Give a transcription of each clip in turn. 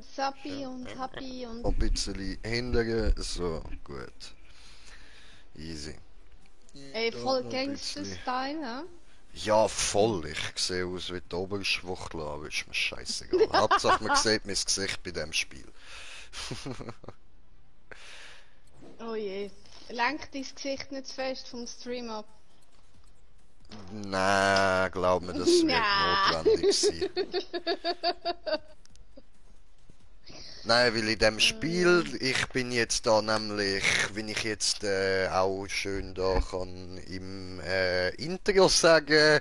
Sappi und Happy und... Ein bisschen hindern, so, gut. Easy. Ey, Da voll noch ein Gangster-Style, hä? Ja, voll. Ich sehe aus wie die Oberschwuchtel, aber ist mir scheißegal. Hauptsache man sieht mein Gesicht bei dem Spiel. Oh je. Lenk dein Gesicht nicht zu fest vom Stream ab. Nein, glaub mir, das wird notwendig sein. Nein, weil in dem Spiel, ich bin jetzt da nämlich, wenn ich jetzt auch schön da kann im Intro sagen,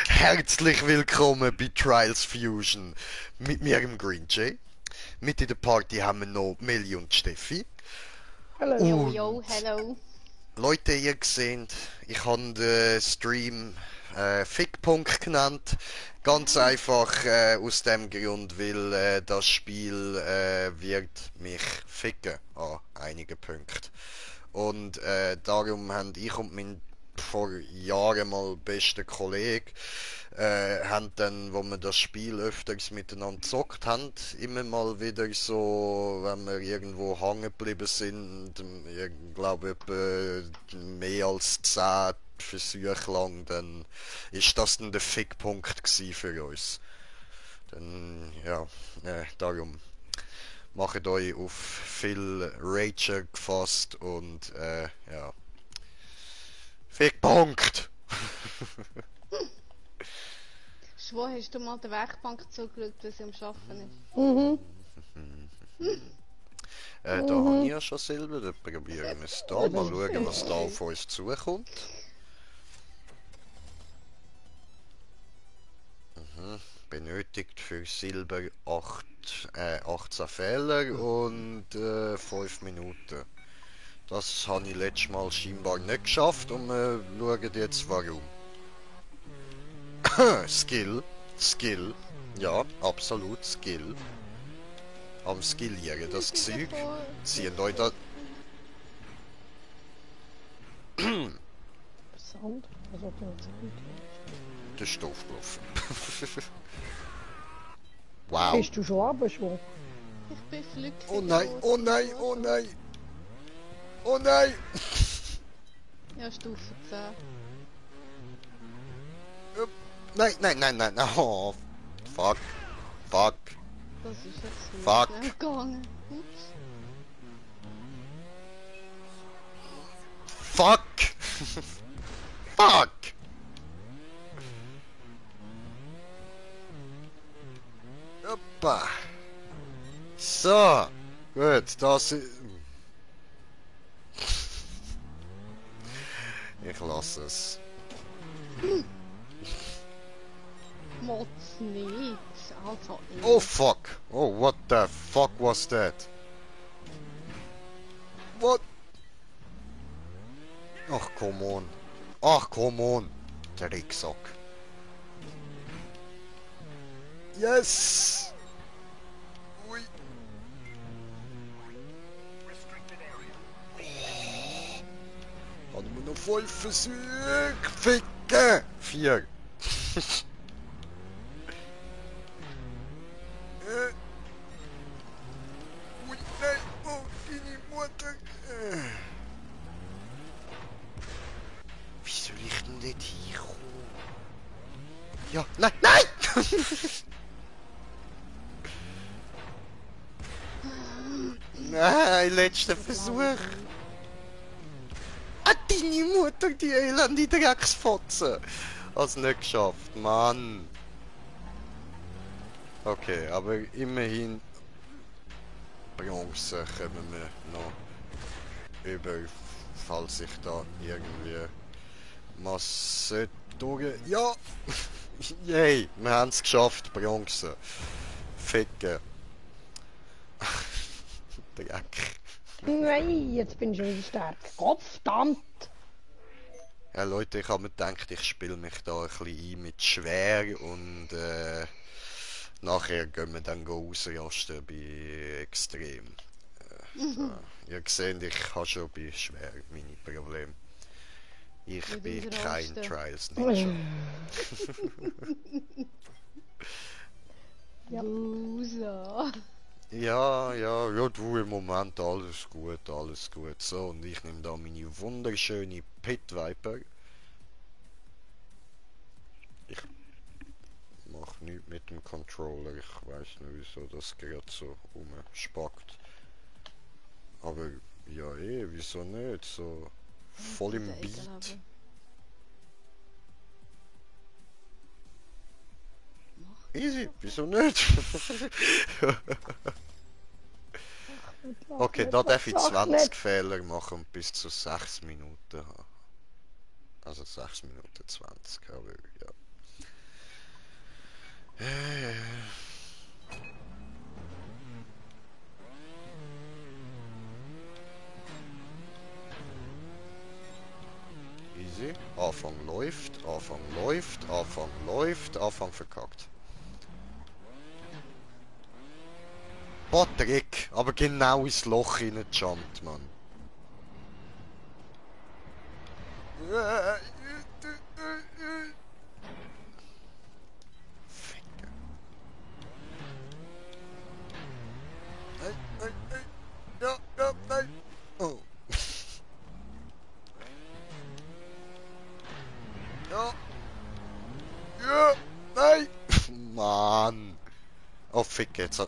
herzlich willkommen bei Trials Fusion mit mir im Green Jay. Mit in der Party haben wir noch Meli und Steffi. Hallo. Yo, Und yo, hello. Leute, ihr seht, ich habe den Stream Fickpunkt genannt. Ganz einfach aus dem Grund, weil das Spiel wird mich ficken an einigen Punkten. Und darum haben ich und mein vor Jahren mal bester Kollege haben dann, wo wir das Spiel öfters miteinander gezockt haben, immer mal wieder so, wenn wir irgendwo hängen geblieben sind, ich glaube etwa mehr als 10 Versuche lang, dann ist das dann der Fickpunkt gsi für uns. Dann, ja, darum macht euch auf viel Rager gefasst und, ja. Fickpunkt! Schwo, hast du mal der Werkbank zugeschaut, wie sie am Arbeiten ist? Mhm. Da habe ich ja schon Silber, dann probieren wir es da. Mal schauen, was da auf uns zukommt. Benötigt für Silber 18 Fehler und 5 Minuten. Das habe ich letztes Mal scheinbar nicht geschafft und wir schauen jetzt warum. Skill. Ja, absolut Skill. Am Skillieren das Zeug. Ziehen euch da... Sand? Was hat der Sand? Der Stoff gelaufen. Wow. Bist du schon runtergeschwommen? Ich bin flügge. Oh nein, oh nein, oh nein. Oh nein. Ja, Stufe 10. Nein. Oh, fuck. Das ist jetzt nicht Fuck. schnell gegangen. Ups. Fuck. Fuck. Hoppa. So. Gut, das ist... Ich lasse es. Mods nicht. Also, Oh fuck. Oh, what the fuck was that? What? Ach, come on. Ach, come on. Drecksack. Yes! Ui. Haben wir noch 5 Versuche? Ficken! 4. Ui, nein! Oh, deine Mutter! Wie soll ich denn dort hinkommen? Ja, nein! Nein, letzter Versuch! Ah, deine Mutter, die elende Drecksfotze! Hat's nicht geschafft, Mann! Okay, aber immerhin Bronze kommen wir noch über, falls ich da irgendwie Masse durch... Ja! Yay, wir haben es geschafft, Bronze. Ficken. Dreck. Nein, jetzt bin ich schon wieder stark. Gottverdammt! Ja Leute, ich habe mir gedacht, ich spiele mich da ein bisschen ein mit schwer und nachher gehen wir dann ausrasten bei extrem. So. Ihr seht, ich habe schon bei schwer meine Probleme. Ich Mit bin unserer kein Raste. Trials Ninja. Ja. Loser. Ja, du im Moment alles gut, alles gut. So, und ich nehme da meine wunderschöne Pit Viper. Ich mach nichts mit dem Controller, ich weiß nicht wieso das gerade so rumspackt. Aber ja wieso nicht? So voll im Dieser Ekel aber. Beat. Mach Easy, doch. wieso nicht? Okay, da darf ich 20 Fehler machen und bis zu 6 Minuten haben. Also 6 Minuten 20, aber ja. Easy. Anfang läuft, Anfang läuft, Anfang läuft, Anfang verkackt. Patrick, aber genau ins Loch hineingejumpt, Mann. Ficker. Nein. Ja, nein. Oh. Ja, nein. Mann. Oh, fick jetzt.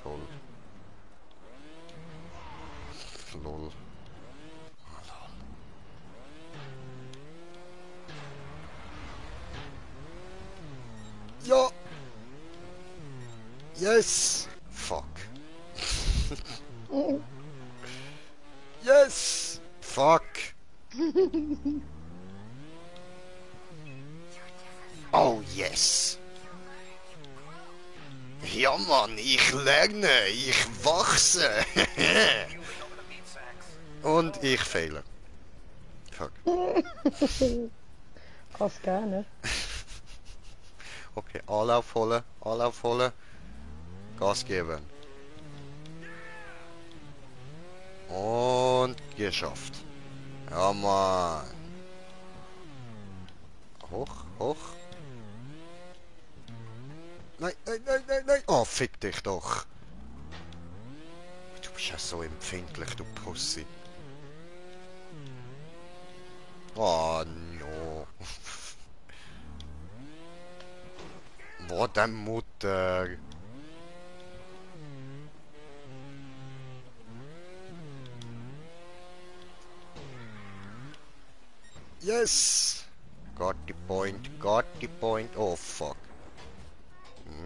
Toll. Lol. Ja. Yes. Fuck. Yes. Fuck. Oh, yes. Ja, Mann, ich lerne, ich wachse. Und ich fehle. Fuck. Kannst gerne. Okay, Anlauf holen. Gas geben. Und geschafft. Ja, Mann. Hoch. Nein. Oh, fick dich doch. Du bist ja so empfindlich, du Pussy. Oh, no. Wo der Mutter? Yes! Got the point. Oh, fuck.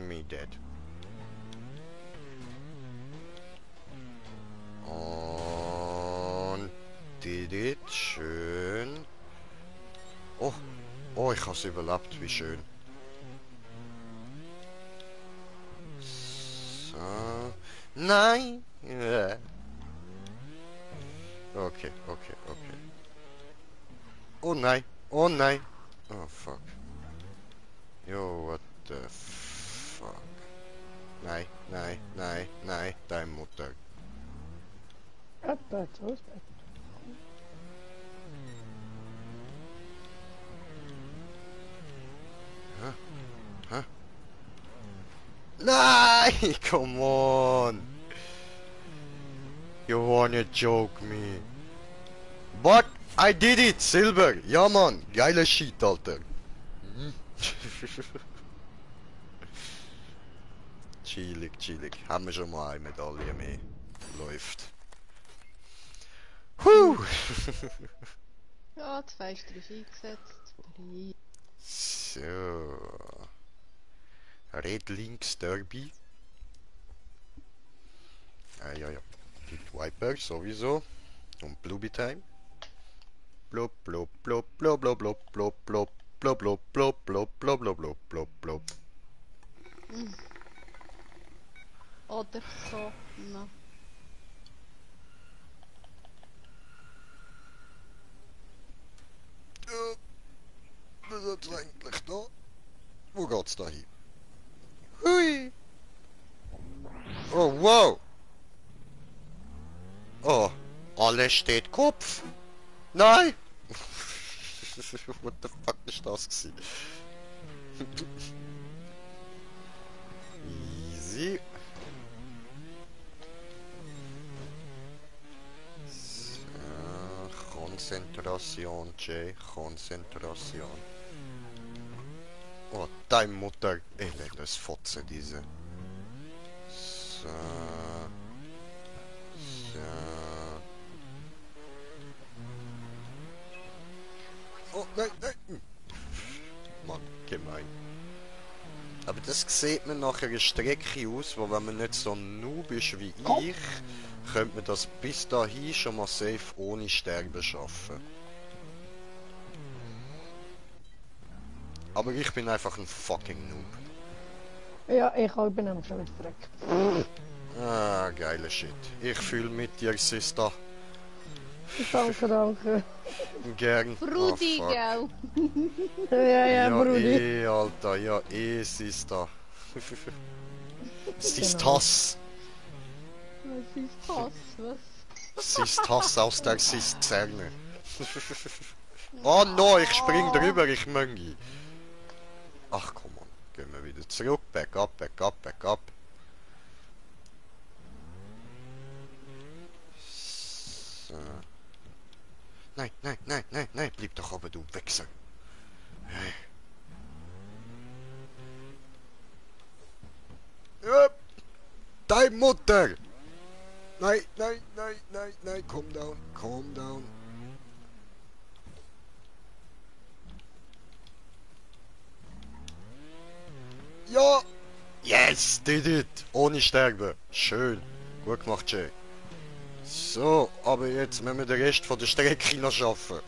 Me dead. Und did it. Schön. Oh, ich hab's überlebt. Wie schön. So. Nein! Ja. Okay. Oh nein. Oh, fuck. Yo, what the fuck? Nein. Deine Mutter. Etwa, so ist das. Nein! Come on! You wanna joke me? But I did it! Silber! Ja, Mann! Geiler Shit, Alter! Chillig. Haben wir schon mal eine Medaille mehr. Läuft. Huh! Ja, 2 Striche eingesetzt. 3. So. Red links Derby. Ja. Die Viper sowieso. Und Blueby Time. Blop. Oder so. Na. Was ist eigentlich da? Wo geht's da hin? Hui! Oh, wow! Oh, alles steht Kopf! Nein! What the fuck ist das gewesen? Easy. Konzentration, Jay. Konzentration. Oh, deine Mutter. Elendes Fotze, diese. So. So. Oh, nein, nein. Mann, gemein. Aber das sieht man nach einer Strecke aus, wo wenn man nicht so ein Noob ist wie ich, könnte man das bis dahin schon mal safe ohne Sterben schaffen. Aber ich bin einfach ein fucking Noob. Ja, ich auch, bin am schon wieder verreckt. Ah, geiler Shit. Ich fühle mit dir, Sister. Danke, danke. Gern. Brudi, fuck. gell? Ja, Brudi. Alter, ja, Sister. Siehst Genau. das? Was ist das? Was? Siehst das aus der Zisterne? Oh no, ich spring drüber, ich möngi. Ach komm on, gehen wir wieder zurück. Back up, back up, back up. So. Nein, nein, nein, nein, nein, bleib doch oben, du Wichser. Hey. Ja, deine Mutter! Nein, nein, nein, nein, nein, calm down, calm down. Ja! Yes, did it! Ohne Sterben. Schön. Gut gemacht, Jay. So, aber jetzt müssen wir den Rest von der Strecke noch schaffen.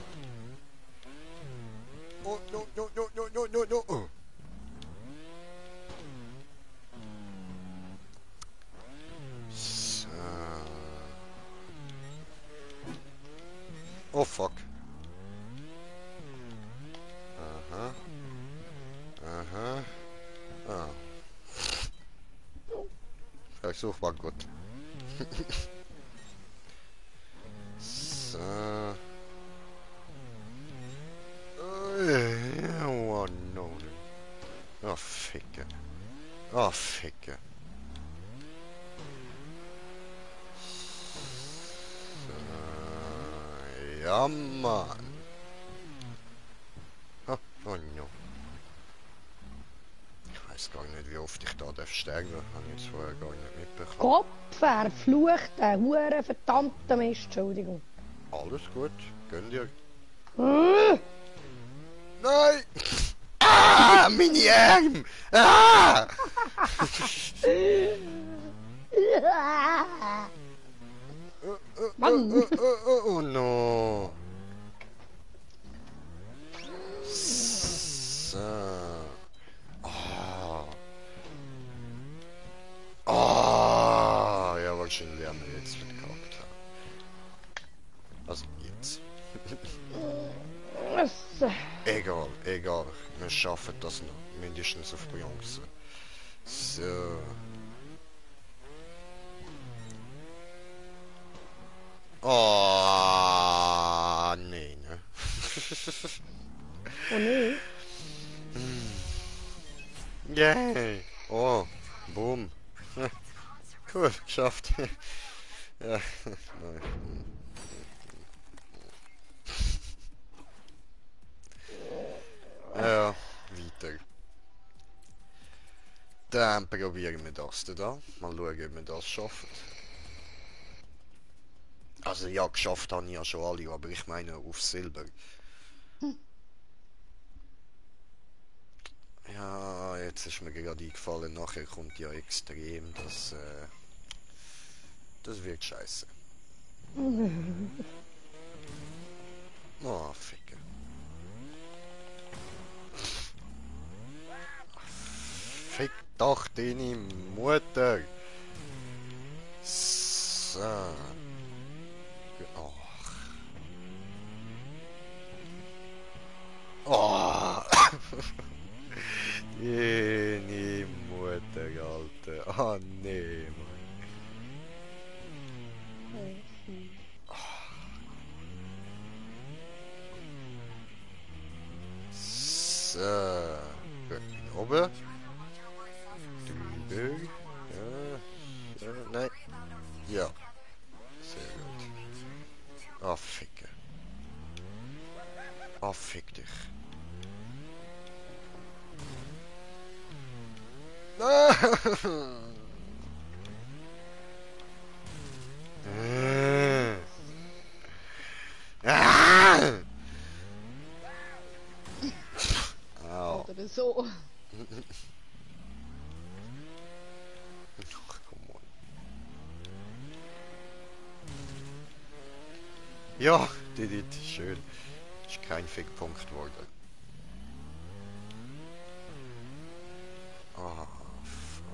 Oh, no, no, no, no, no, no, no. Oh. So. Oh, fuck. Aha. Aha. Ah. Versuch war gut. So. Oh no. Oh ficke. Oh ficke. So. Ja Mann. Oh, oh no. Ich weiß gar nicht, wie oft ich da sterben darf. Habe ich jetzt vorher gar nicht mitbekommen. Gott verfluchte, hure verdammte Mist, Entschuldigung. Alles gut, gönn dir. Äh, Nein! Ah, meine Arme! Ah! Mann! Oh no! So. Ah. Ah, ja, wahrscheinlich haben wir jetzt verkackt. Also jetzt. Egal, egal. Wir schaffen das noch. Mindestens auf Bronze. So. Oh, nee, ne? Oh nee. Yay! Oh, boom. Cool, geschafft. Ja, nein. Ja, weiter. Dann probieren wir das da. Mal schauen, ob wir das schaffen. Also ja, geschafft habe ich ja schon alle, aber ich meine auf Silber. Ja, jetzt ist mir gerade eingefallen, nachher kommt ja extrem, das wird scheiße. Oh, Ficke. Fick doch deine Mutter. So. Ach. Oh. Deine Mutter, Alter. Oh nee, Mann. So. Oben. Drüber. Ja. Ja. Nein. Ja. Sehr gut. Oh, Ficke. Oh, fick dich. Au. Oder so. Ach, come on. Ja, did it. Schön. Ist kein Fickpunkt geworden. Oh, fuck.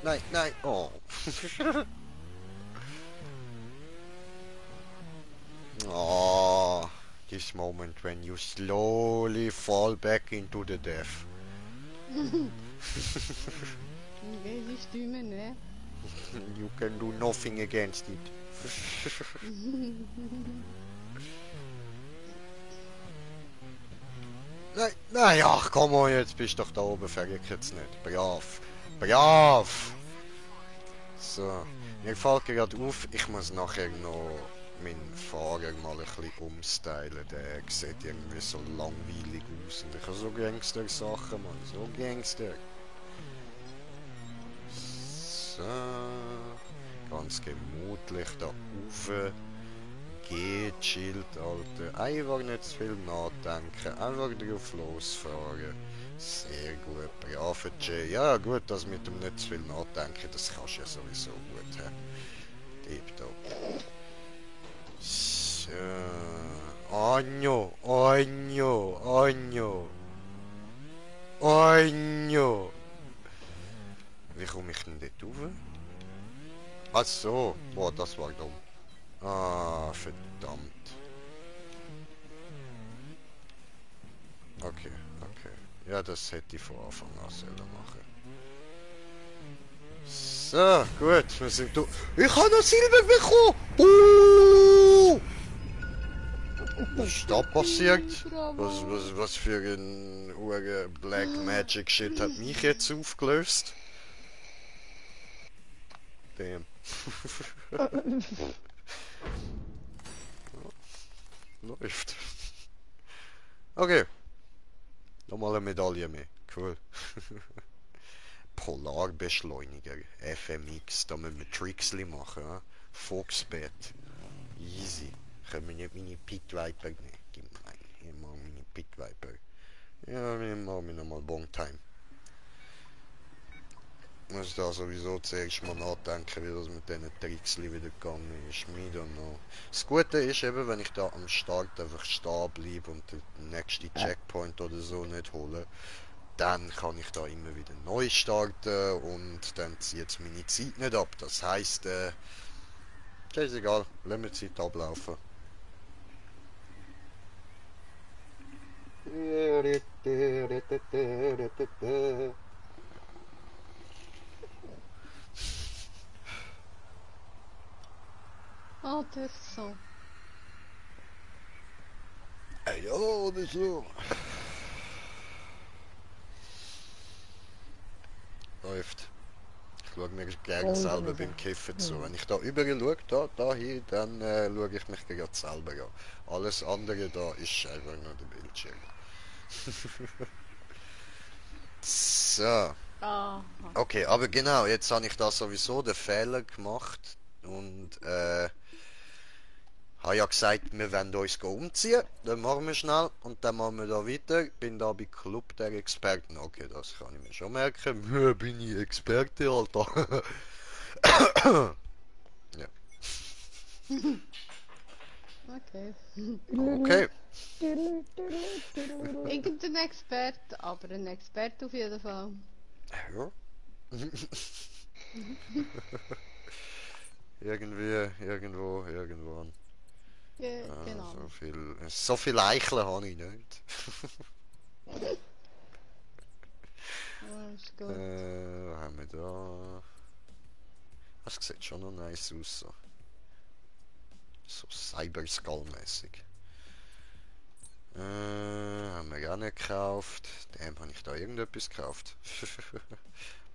Nein, nein, oh. Oh, this moment when you slowly fall back into the death. Okay, die Stimme, ne? You can do nothing against it. Nein, nein, ach komm on, jetzt bist du doch da oben, vergick jetzt nicht. Brav. Brav! So, mir fällt gerade auf, ich muss nachher noch meinen Fahrer mal ein bisschen umstylen. Der sieht irgendwie so langweilig aus. Und ich habe so Gangster-Sachen, man, so Gangster. So, ganz gemütlich da rauf. Gechillt, Alter. Einfach nicht zu viel nachdenken, einfach drauf losfahren. Sehr gut, braver Jay. Ja gut, das mit dem nicht zu viel nachdenken, das kannst du ja sowieso gut, hä? Tipptopp. So. Agno, Agno, Agno. Agno. Wie komme ich denn dort rauf? Ach so, boah, das war dumm. Ah, verdammt. Okay, okay. Ja, das hätte ich von Anfang an sollen machen. So, gut, wir sind du. Ich habe noch Silber bekommen! Was ist da passiert? Was für ein Black Magic Shit hat mich jetzt aufgelöst? Damn. Läuft. Okay. Nochmal eine Medaille mehr. Cool. Polarbeschleuniger. FMX. Da müssen wir Trixli machen. Ja? Foxbett. Easy. Können wir nicht meine Pit Viper nehmen? Ich mag meine Pit Viper. Ja, wir machen nochmal Bongtime. Muss da sowieso zuerst mal nachdenken, wie das mit diesen Trixli wieder gegangen ist. Me don't know. Das Gute ist eben, wenn ich da am Start einfach stehen bleibe und den nächsten Checkpoint oder so nicht hole, dann kann ich da immer wieder neu starten und dann zieht es meine Zeit nicht ab. Das heisst, ist egal, lassen wir die Zeit ablaufen. Intéressant. Ja, oder so. Läuft. Ich schaue mir gerne selber beim Kiffen zu. Wenn ich da überall schaue, da hier, dann schaue ich mich gerade selber an. Alles andere da ist einfach nur der Bildschirm. So. Aha. Okay, aber genau, jetzt habe ich da sowieso den Fehler gemacht und habe ja gesagt, wir wollen uns umziehen. Dann machen wir schnell und dann machen wir da weiter. Bin da bei Club der Experten. Okay, das kann ich mir schon merken. Bin ich Experte, Alter. Ja. Okay. Okay. Irgendein Experte, aber ein Experte auf jeden Fall. Ja. Irgendwie, irgendwo, irgendwann. Ja, genau. So viel Eicheln habe ich nicht. Ja, ist gut. Was haben wir da? Das sieht schon noch nice aus. So Cyber-Skull-mäßig. Haben wir auch nicht gekauft. Dem habe ich da irgendetwas gekauft.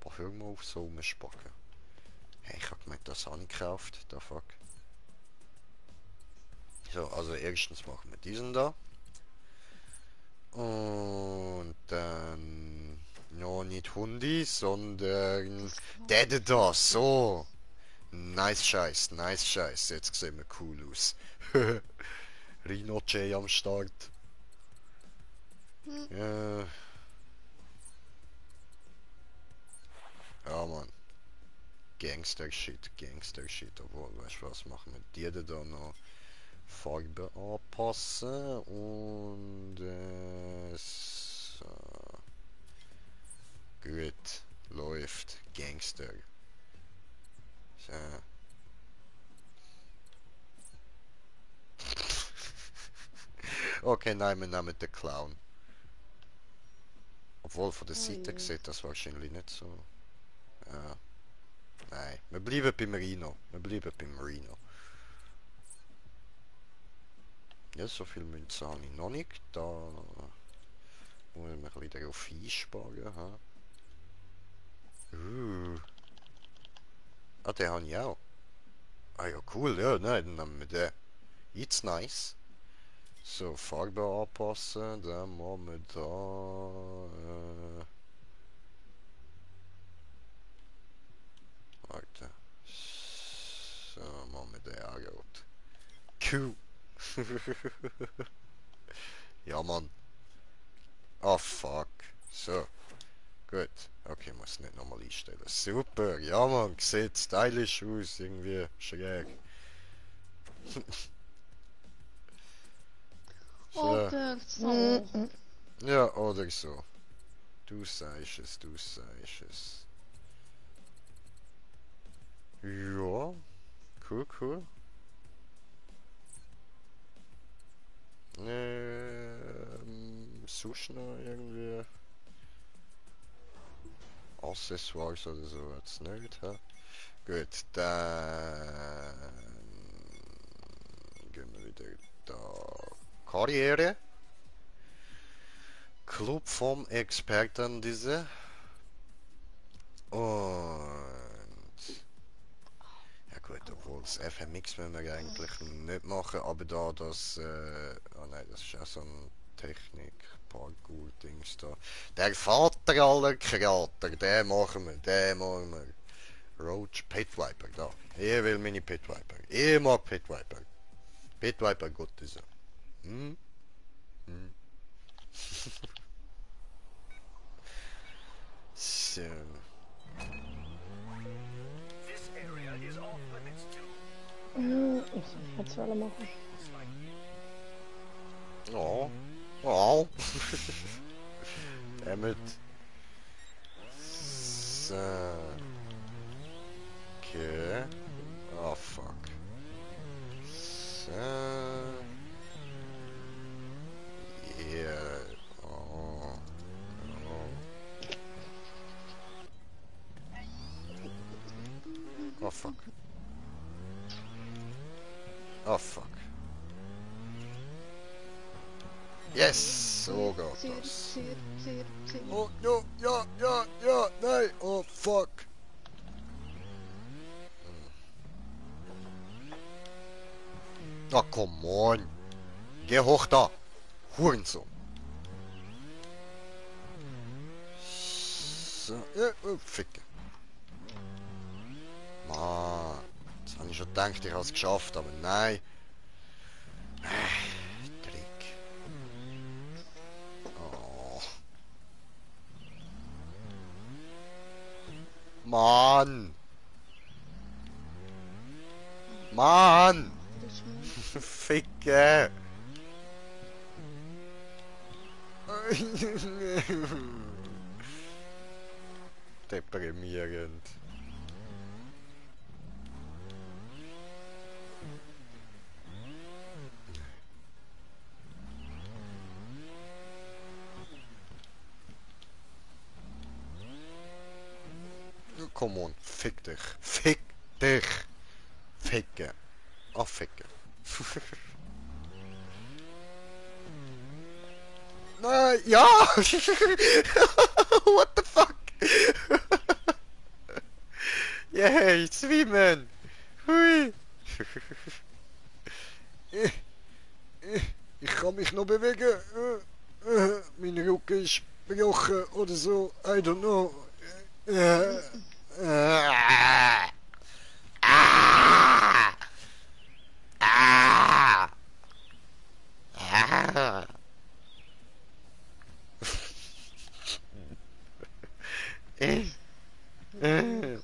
Boah, hör mal auf so rumspacken. Hey, ich hab gemeint, das habe ich gekauft. Da fuck. So, also erstens machen wir diesen da. Und dann no, nicht Hundi, sondern der da, so. Nice Scheiß, nice Scheiß. Jetzt sehen wir cool aus. Rhino J am Start. Ja. Ja, Mann. Gangster Shit. Obwohl, weißt du was, machen wir dir da noch Farbe anpassen und so. Gut, läuft. Gangster. So. Okay, nein, wir nehmen den Clown. Obwohl, von der Seite sieht das wahrscheinlich nicht so. Ja. Nein, wir bleiben beim Rhino. Ja, so viel Münze habe ich noch nicht. Da muss ich mich wieder auf einsparen. Ha? Ah, den habe ich auch. Ah ja, cool, ja, nein, dann nehmen wir den. It's nice. So, Farbe anpassen, dann machen wir da... Warte. So, machen wir den auch gut. Cool. Ja, Mann. Oh, fuck. So. Gut. Okay, muss nicht nochmal einstellen. Super. Ja, Mann. Sieht stylisch aus. Irgendwie schräg. So. Oder so. Ja, oder so. Du sagst es. Ja. Cool. Sonst noch irgendwie Accessoires oder so jetzt nicht, hä? Gut, dann gehen wir wieder da. Karriere. Club vom Experten diese. Und ja gut, obwohl das FMX müssen wir eigentlich nicht machen, aber da das oh nein, das ist ja so ein Technik Parkour Dings da. Der Vater aller Krater, den machen wir. Roach Pit Viper da. Ich will meine Pit Viper. Ich mag Pit Viper. Pit Viper gut ist er. Hm? So. Ich soll jetzt alle machen. Oh. Oh. Damit. So. Okay. Oh fuck. So. Yeah. Oh. Oh fuck. Oh fuck. Yes! So geht das. Oh, ja, nein! Oh fuck! Oh, come on! Geh hoch da! Hurensohn! So, ja, oh, Ficke. Mann! Jetzt habe ich schon gedacht, ich habe es geschafft, aber nein! Dreck. Oh. Mann! Mann! Ficke! Deprimierend. Come on, fick dich. Fick dich! Ficke. Afficken. Nein, ja! What the fuck? Yay, swimmen! Hui! Ich kann mich noch bewegen. Mein Rücken ist gebrochen oder so. I don't know. Ah, ah, ah, ah.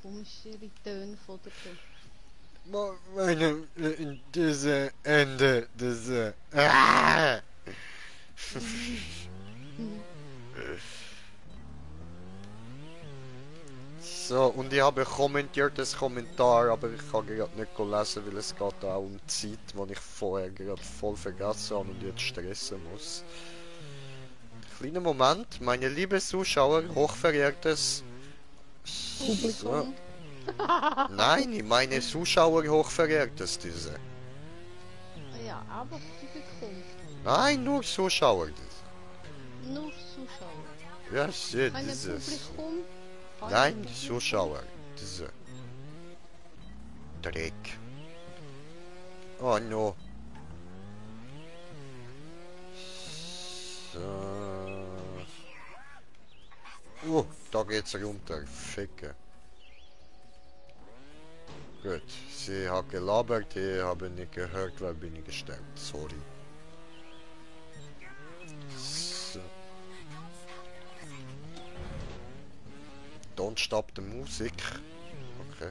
Komischere Töne von der Tür. Meine, diese Ende, diese. Ah. So, und ich habe kommentiert das Kommentar, aber ich kann gerade nicht lesen, weil es geht auch um die Zeit, die ich vorher gerade voll vergessen habe und jetzt stressen muss. Kleiner Moment, meine lieben Zuschauer, hochverehrtes... So. Nein, ich meine Zuschauer hochverehrtes diese. Ja, aber Publikum. Nein, nur Zuschauer diese. Nur Zuschauer. Ja, shit, Keine dieses. Publikum. Keine Nein, Publikum. Zuschauer. Diese. Dreck. Oh no. So. Da geht's runter. Ficke. Gut. Sie hat gelabert, ich habe nicht gehört, weil bin ich gestärkt. Sorry. So. Don't stop the music. Okay.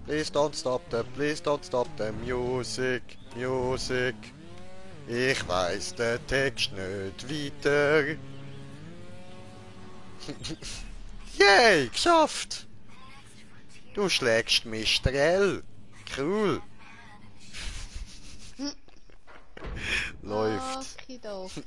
Please don't stop the music, music. Ich weiß den Text nicht weiter. Yay, geschafft! Du schlägst mich L. Cool. Läuft. Okidoki.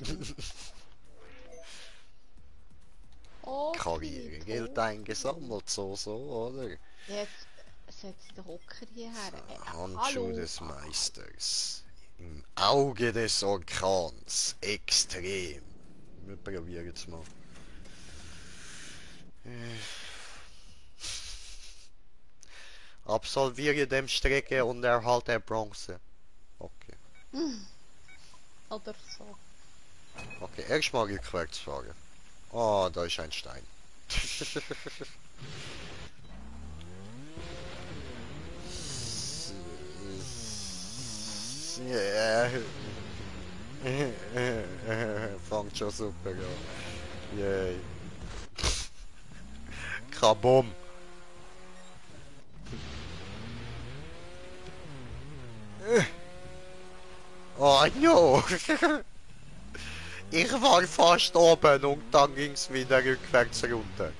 Karrieregeld eingesammelt, so, oder? Jetzt setzt der Hocker hierher. Handschuh Hallo. des Meisters. Im Auge des Orkans. Extrem. Wir probieren jetzt mal. Absolviere dem Strecke und erhalte Bronze. Okay. Oder so. Okay, erstmal rückwärts fahren. Oh, da ist ein Stein. Yeah. Fangt schon super an. Yay. Kabum. Oh no! Ich war fast oben und dann ging's wieder rückwärts runter.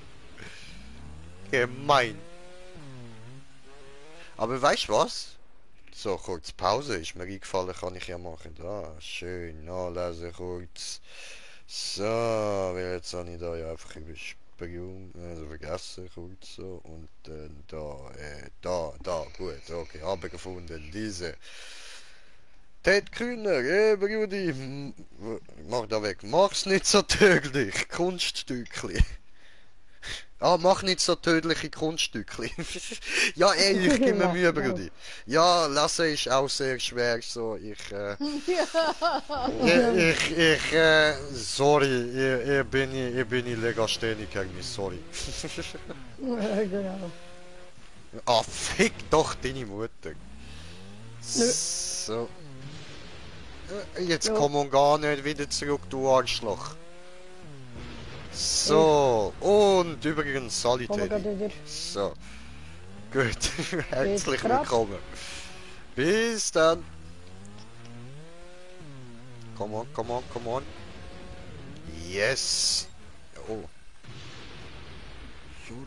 Gemein. Aber weißt du was? So, kurz Pause ist mir eingefallen, kann ich ja machen. Da, schön, nachlesen kurz. So, weil jetzt habe ich da ja einfach übersprungen, also vergessen kurz so. Und dann da, gut, okay, habe gefunden, diese. Ted Kühner, Brudi, mach da weg, mach's nicht so tödlich, Kunststückli. Ah, mach nicht so tödliche Kunststückli. Ja, ey, ich gebe mir Mühe, Brudi. Ja, lassen ist auch sehr schwer, so, sorry, ich bin Legastheniker, sorry. Genau. Ah, fick doch deine Mutter. So. Jetzt Ja. komm und gar nicht wieder zurück, du Arschloch. So, und übrigens Kommen wir Salität. gerade wieder. So, gut, herzlich grad. willkommen. Bis dann. Come on, come on, come on. Yes. Oh. Sorry.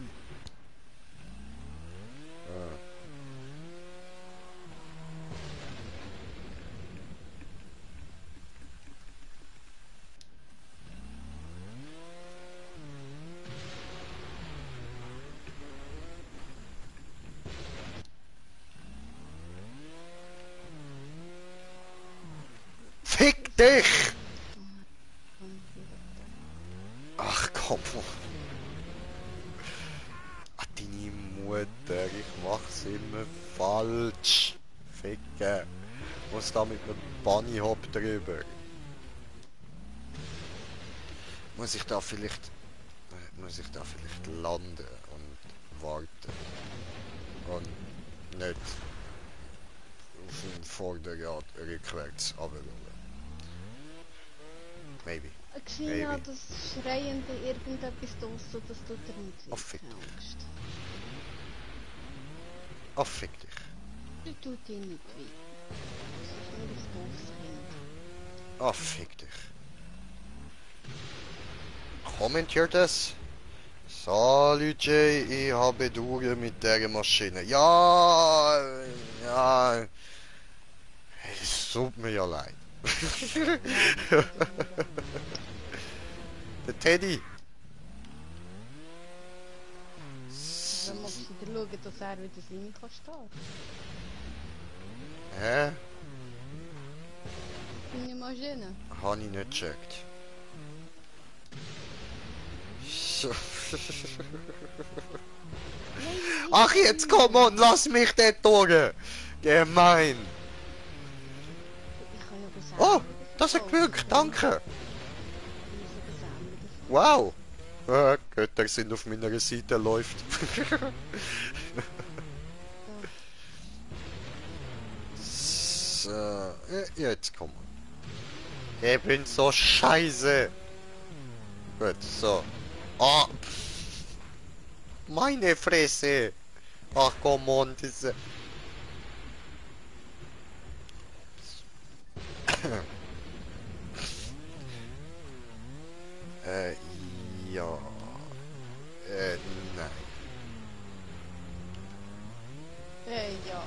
Fick dich! Ach komm. Ach, deine Mutter, ich mach's immer falsch. Ficken. Muss da mit einem Bunny Hop drüber. Muss ich da vielleicht landen und warten und nicht auf dem Vorderrad rückwärts runterrollen. Maybe. Gesehen hat das schreiende irgendetwas draussen, das tut er nicht Oh, fick dich. Angst. Oh, fick dich. Das tut dir nicht weh. Das ist nur ein doofes Kind. Oh, fick dich. Kommentiert es? Salut Jay, ich habe Dure mit der Maschine. Ja, ja. Es tut mir ja leid. Der Teddy. Dann musst du wieder schauen, dass er wieder sein kann stehen. Hä? Deine Maschine. Habe ich nicht gecheckt. So. Ach jetzt komm on, lass mich dort durch! Gemein! Ich kann ja das Oh, das hat gewirkt, danke! Wow! Götter sind auf meiner Seite, läuft. So, jetzt komm on. Ich bin so scheiße! Gut, so. Ah! Meine Fresse! Ach komm on, diese... ja. Nein. Ja,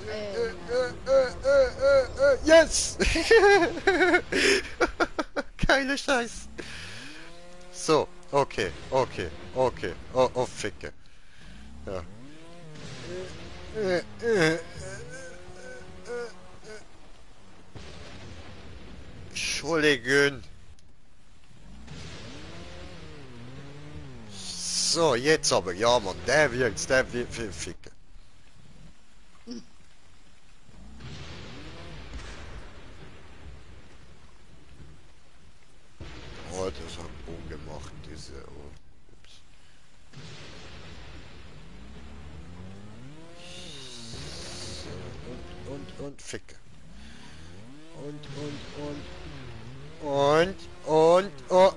Yes! Geile Scheiß. So, okay. Oh, ficke. Ja. Entschuldigung. So, jetzt aber, ja Mann, der wird ficken. Oh, das hat Boom gemacht, diese... Oh, ups. So, und ficke.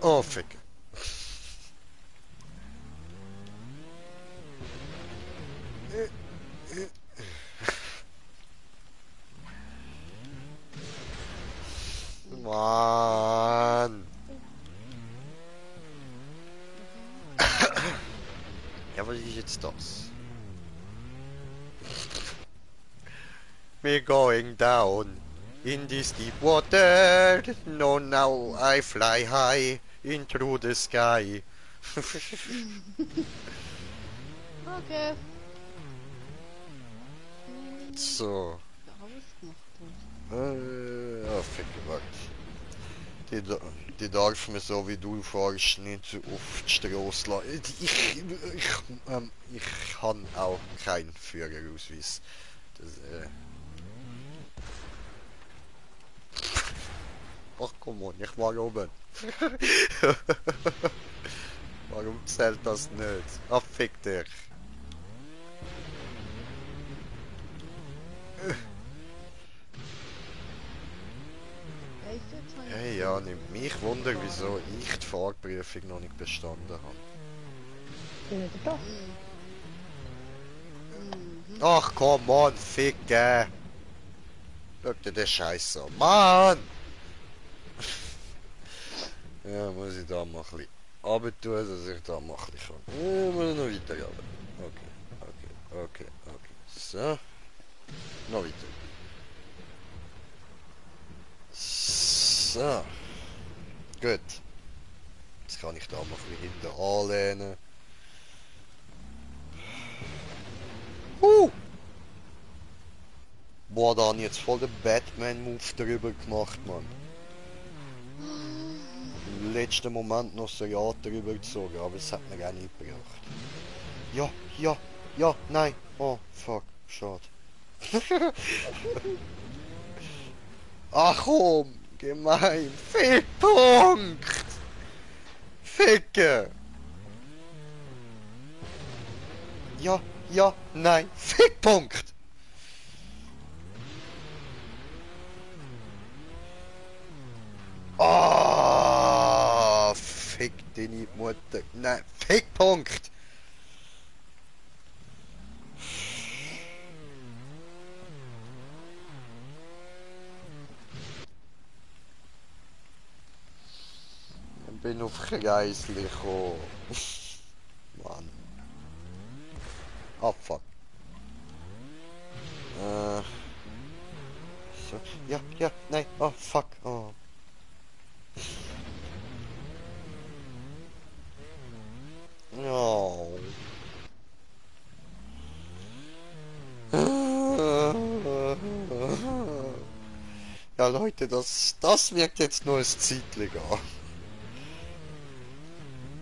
Oh, ficke. Mann. Ja, was ist jetzt das? We're going down in this deep water. No, now I fly high into the sky. Okay. So. Alles gemacht. Oh, fick, warte. Die darf man so wie du fährst nicht auf die Straße lassen. Ich habe auch keinen Führerausweis. Das, Ach komm on, ich war oben. Warum zählt das nicht? Ah, fick dich. Hey, ja, nimmt mich Wunder, wieso ich die Fahrprüfung noch nicht bestanden habe. Bin ich da? Ach komm on, ficke! Schau dir den Scheiß an. Mann! Ja, muss ich da mal ein bisschen runter tun, dass ich da mal ein bisschen kann. Ja, muss ich noch weiter runter. Okay. So. Noch weiter. So. Gut. Jetzt kann ich da mal ein bisschen hinten anlehnen. Boah, da habe ich jetzt voll den Batman-Move drüber gemacht, Mann. Im letzten Moment noch so ja drüber gezogen, aber es hat mir auch nicht gebracht. Ja, nein. Oh, fuck, schade. Ach komm, gemein. Fickpunkt. Ficke. Ja, ja, nein. Fickpunkt. Ah, fick deine Mutter. Nein, Fickpunkt. Ich bin auf Kreisli gekommen. Mann. Ah, fuck. So. Ja, ja, nein. Oh, fuck. Oh. No. Ja, Leute, das wirkt jetzt nur ein Zeitchen an.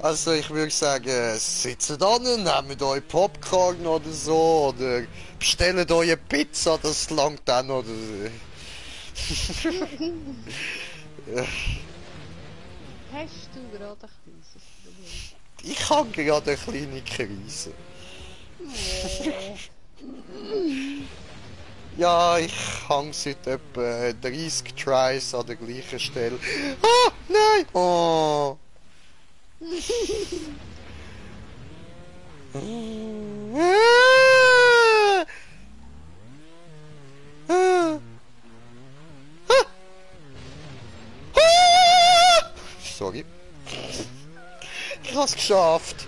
Also ich würde sagen, sitzt an, nehmt euch Popcorn oder so, oder bestellt euch eine Pizza, das langt dann, oder... Hast du gerade ein kleines Problem? Ich habe gerade eine kleine Krise. Ja, ich hang seit etwa 30 Tries an der gleichen Stelle. Ah, nein! Oh! Sorry. Ich hab's geschafft.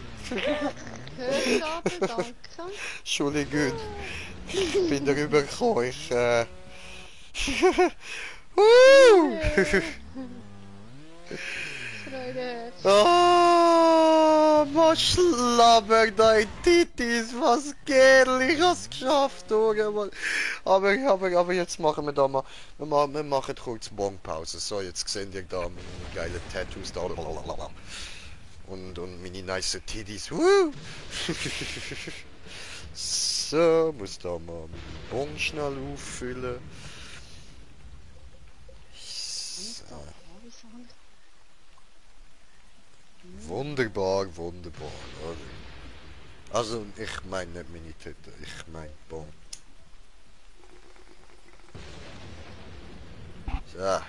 Hörschaden, danke. Entschuldigung. Ich bin darüber gekommen. Freude. Ah, was schlabbert dein Titis, was Kerl, ich hab's geschafft, Mann. Aber jetzt machen wir da mal, wir machen kurz Bongpause. So, jetzt seht ihr da meine geilen Tattoos da. Und meine nice Titties. Woo! So, muss da mal meinen Bon schnell auffüllen. So. Wunderbar, wunderbar. Also, ich meine nicht meine Tüte, ich meine Bon. So.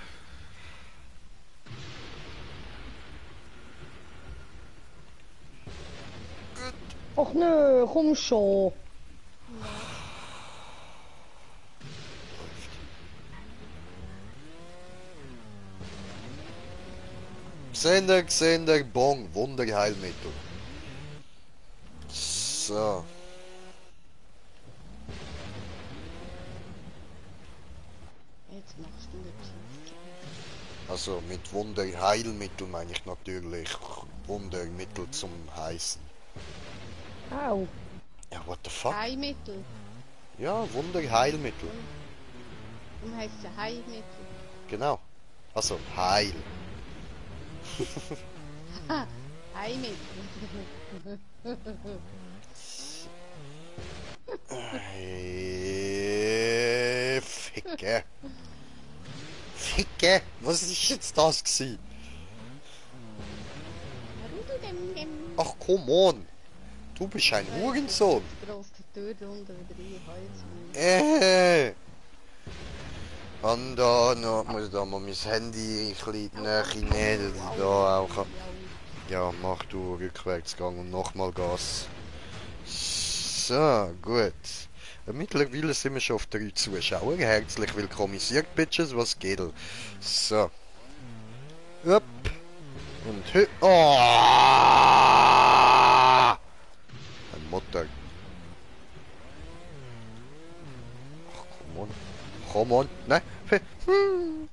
Gut. Och nö, komm schon. Sender, Bon, Wunderheilmittel. So. Jetzt machst du nicht. Also mit Wunderheilmittel meine ich natürlich Wundermittel zum Heißen. Au. Ja, what the fuck? Heilmittel. Ja, Wunderheilmittel. Warum heisst es Heilmittel? Genau. Also Heil. Ha! Heilmittel. Ficke. Ficke? Was ist jetzt das gewesen? Ach, come on. Du bist ein Hurensohn. Grosse Tür unter wieder Und da noch, muss da mal mein Handy ein bisschen näher nehmen, dass ich da auch kann. Ja, mach du Rückwärtsgang und nochmal Gas. So, gut. Mittlerweile sind wir schon auf 3 Zuschauer. Herzlich willkommenisiert, Bitches, was geht? So. Upp. Und hü... Oh! Ein Mutter. Ach, come on. Come on. Nein. Hm.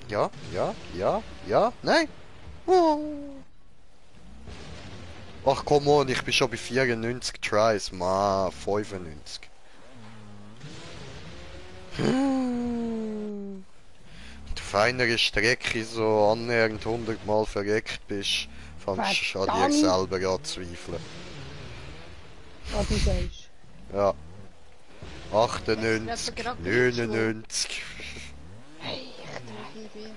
Ja, nein. Oh. Ach komm on, ich bin schon bei 94 Tries, ma 95. Auf einer Strecke so annähernd 100 Mal verreckt bist, fängst du an dir Verdammt! selber an zu zweifeln. Was du sagst. Ja. Hast du 98, etwa gerade Glitch, 99. irgendwie?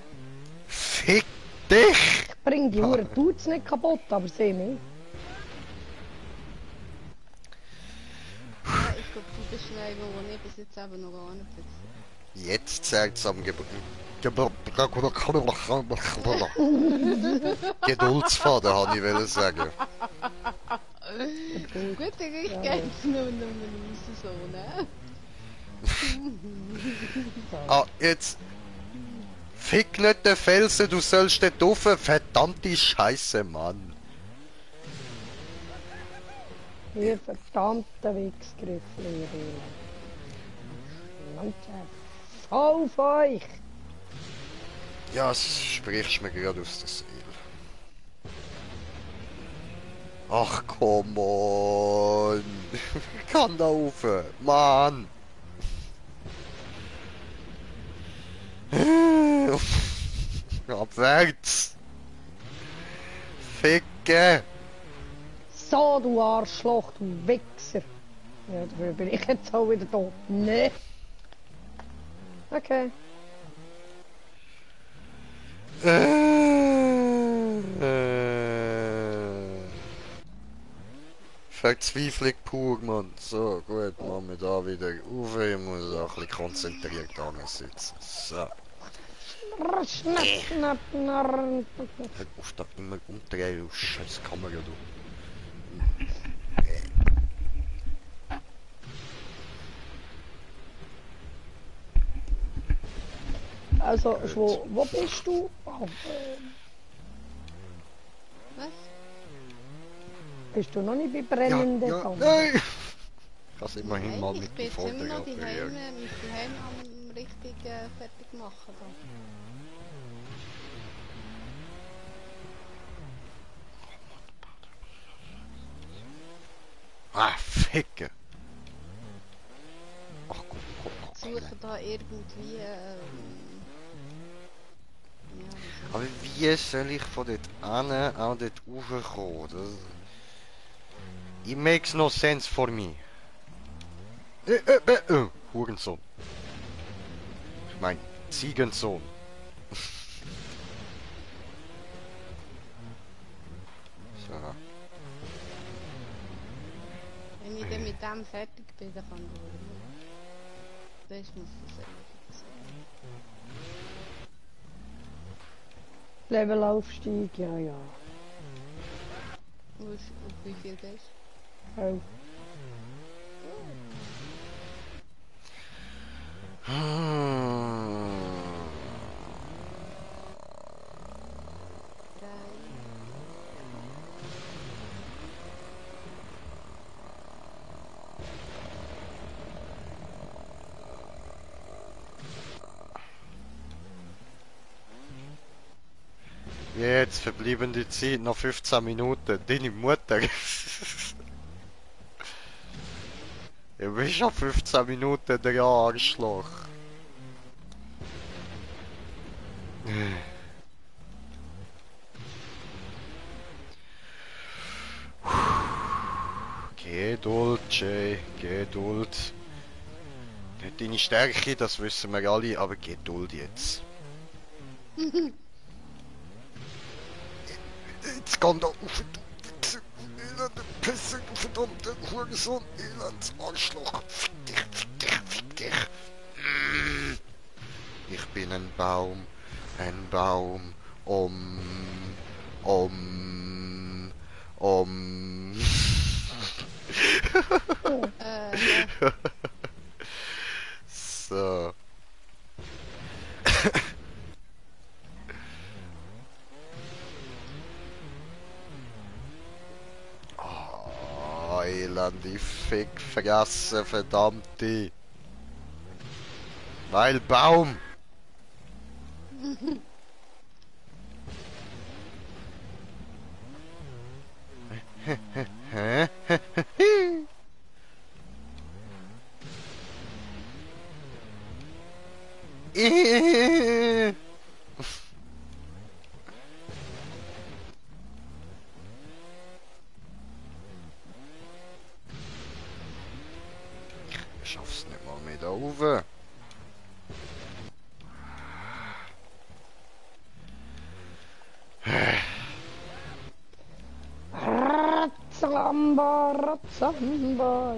Fick dich! Ich bring die Uhr tut's nicht kaputt, aber sie nicht. Ja, ich glaube, du bist schnell, wo ich bis jetzt eben noch gar nicht bin. Jetzt zählt's am Geduldsfaden, habe ich wollen sagen. Gut, ich geht's nur raus so, ne? Ah, jetzt. Fick nicht den Felsen, du sollst dort rauf. Verdammte Scheiße, Mann. Ihr verdammte Wichsgriffel, ihr Elend. Manche. Auf euch! Ja, das sprichst mir gerade aus der Seele. Ach, komm on. Ich kann da rauf. Mann. Abwärts. Ficke. So, du Arschloch, du Wichser! Ja, dafür bin ich jetzt auch wieder da. Nee! Okay. Verzweiflung pur, Mann. So, gut, machen wir da wieder auf. Ich muss auch ein bisschen konzentriert da sitzen. So. Schnapp, schnapp, narr. Hör auf, da immer umdrehen, du scheiß Kamera, du. Also, wo bist du? Oh, Was? bist du noch nicht bei brennenden Flammen? nein! Ich kann es immerhin Nein, mal ich mit bin dem jetzt immer noch Folter daheim, operieren. mich daheim am richtig fertig machen. Ah, ficke! Ach, komm, komm, Ich komm. suche da irgendwie... ja, Aber wie soll ich von dort an auch dort raufkommen? Das... It makes no sense for me. Hurensohn. Ich mein, Ziegensohn. So. wenn ich dann mit dem fertig bin, dann kann ich schauen. Das muss das erledigt sein. Levelaufstieg, ja, ja. Auf wie viel bist Oh. du? 3. Jetzt verblieben die Zeit noch 15 Minuten. Deine Mutter. Du bist schon 15 Minuten der Arschloch. Geduld, Jay, Geduld. Nicht deine Stärke, das wissen wir alle, aber Geduld jetzt. Jetzt komm da auf, du Wichser, elende Pisser, du verdammte Hurensohn, elend Arschloch. Fick dich, fick dich, fick dich. Ich bin ein Baum, um, um, um. Ja. So. Oh, elende Fickfresse, verdammte. Weil Baum. da rauf. Ratzalamba, Ratzamba.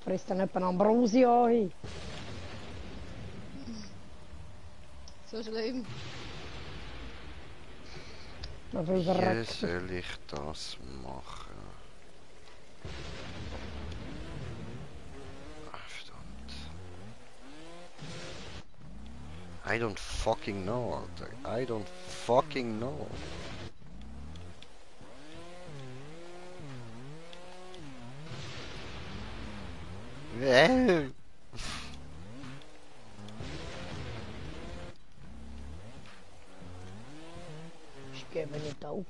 Frisst dann jemand Ambrosia hin? So schlimm. Noch viel Wie verreckt. soll ich das machen? Ah, verdammt. I don't fucking know, Alter. I don't fucking know. Ich gebe nicht auf.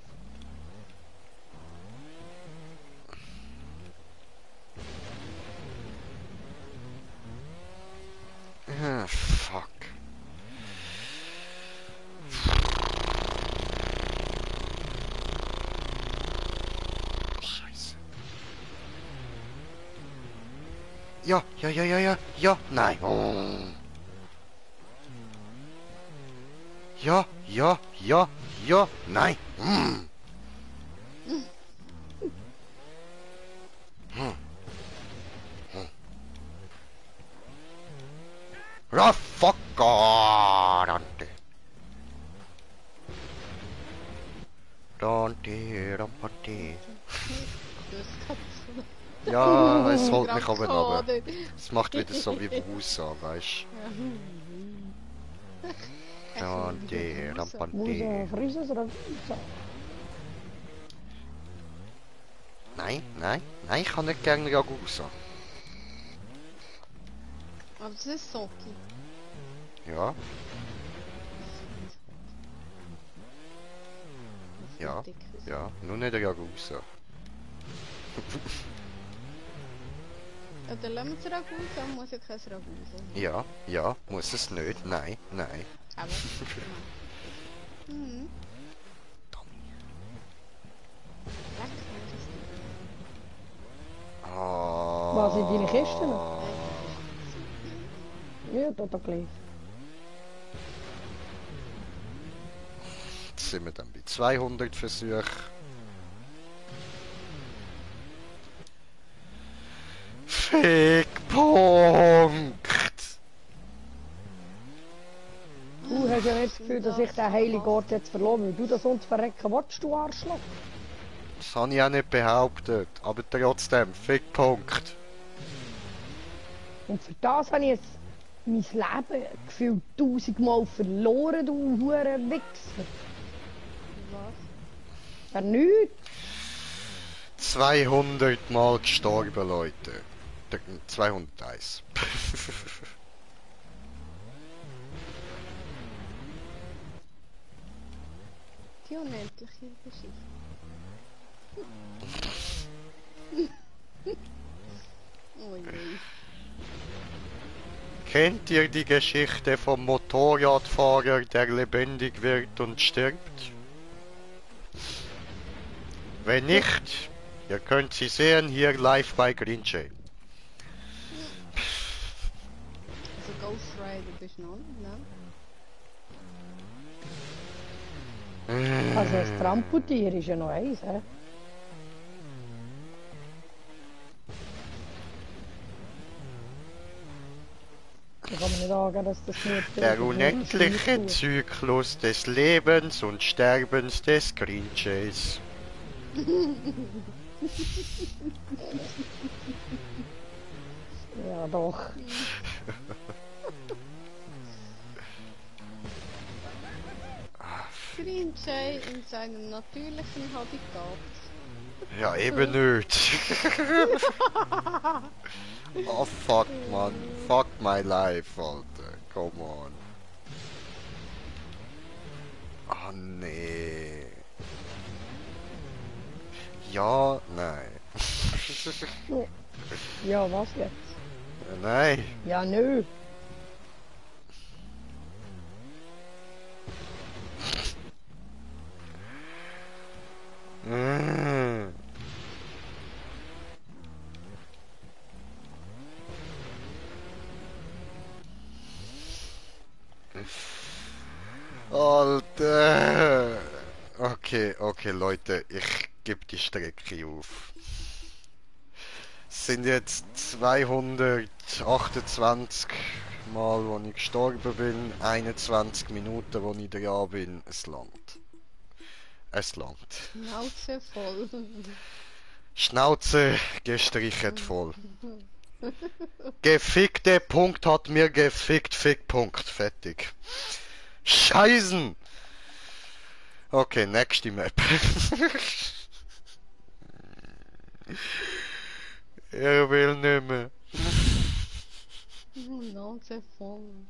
Ah, fuck. Scheiße. Ja, ja, ja, ja, ja, ja, nein. Oh. Ja, ja, ja, ja, nein. Mm. Ja, fuck, Dante. Dante, Dante. Du hast Katze. Ja, es holt mich aber runter. Gerade Es macht wieder so wie Wusa, weißt du? Dante, Musa, Dante. frisches oder Musa? Nein, nein, nein, ich kann nicht gerne Ragusa. Aber das ist Soki. Ja, ja, ja, nur nicht Ragusa. Ja, dann lassen wir es Ragusa, muss ja kein Ragusa. Ja, ja, muss es nicht. Nein, nein. Aber, mhm. Leck, Oh. Was sind deine Kisten? Ja, da gleich. Jetzt sind wir dann bei 200 Versuchen. Fick-Punkt! Du hast ja nicht das Gefühl, dass ich den heiligen Ort jetzt verloren will. Du das uns verrecken willst, du Arschloch. Das habe ich auch nicht behauptet, aber trotzdem, Fick-Punkt. Und für das habe ich jetzt mein Leben gefühlt 1000-mal verloren, du hure Wichser. Was? Für nichts. 200 Mal gestorben, Leute. 201. Die unendliche Geschichte. Oh je. Kennt ihr die Geschichte vom Motorradfahrer, der lebendig wird und stirbt? Wenn nicht, ihr könnt sie sehen hier live bei Green Jay. Also Ghost Rider bist du noch nicht, ne? Also das Tramputier ist ja noch eins, hä? Da kann man nicht sagen, dass das nur... Der unendliche Zyklus des Lebens und Sterbens des Green Jays. Ja, doch. Green Jay in seinem natürlichen Habitat. Ja, eben nicht. Oh fuck, man. Fuck my life, Alter. Come on. Oh nee. Ja, nein. Ja, was jetzt? Nein. Ja, nö. Alter. Okay, okay, Leute, ich gebe die Strecke auf. Es sind jetzt 228 Mal, wo ich gestorben bin, 21 Minuten, wo ich dran bin. Es langt. Es langt. Schnauze voll. Schnauze gestrichen voll. Gefickte Punkt hat mir gefickt, Fick Punkt. Fertig. Scheißen! Okay, nächste Map. Er will nimmer. Schnauze voll.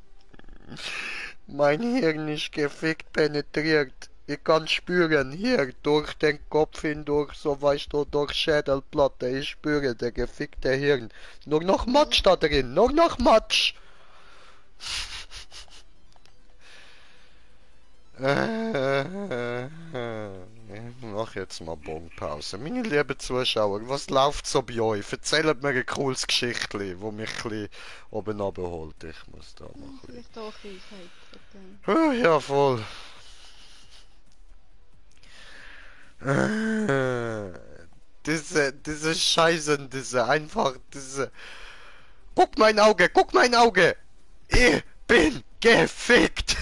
Mein Hirn ist gefickt penetriert. Ich kann spüren, hier, durch den Kopf hindurch, so weißt du, durch Schädelplatte. Ich spüre der gefickte Hirn. Nur noch Matsch da drin, nur noch Matsch. Ich mach jetzt mal Bonpause. Meine lieben Zuschauer, was läuft so bei euch? Erzählt mir ein cooles Geschichtli, wo mich ein bisschen oben abholt. Ich muss da noch ein bisschen... Vielleicht auch Weisheit. Ja, voll. Diese Scheißen, diese... Guck mein Auge, guck mein Auge! Ich bin gefickt!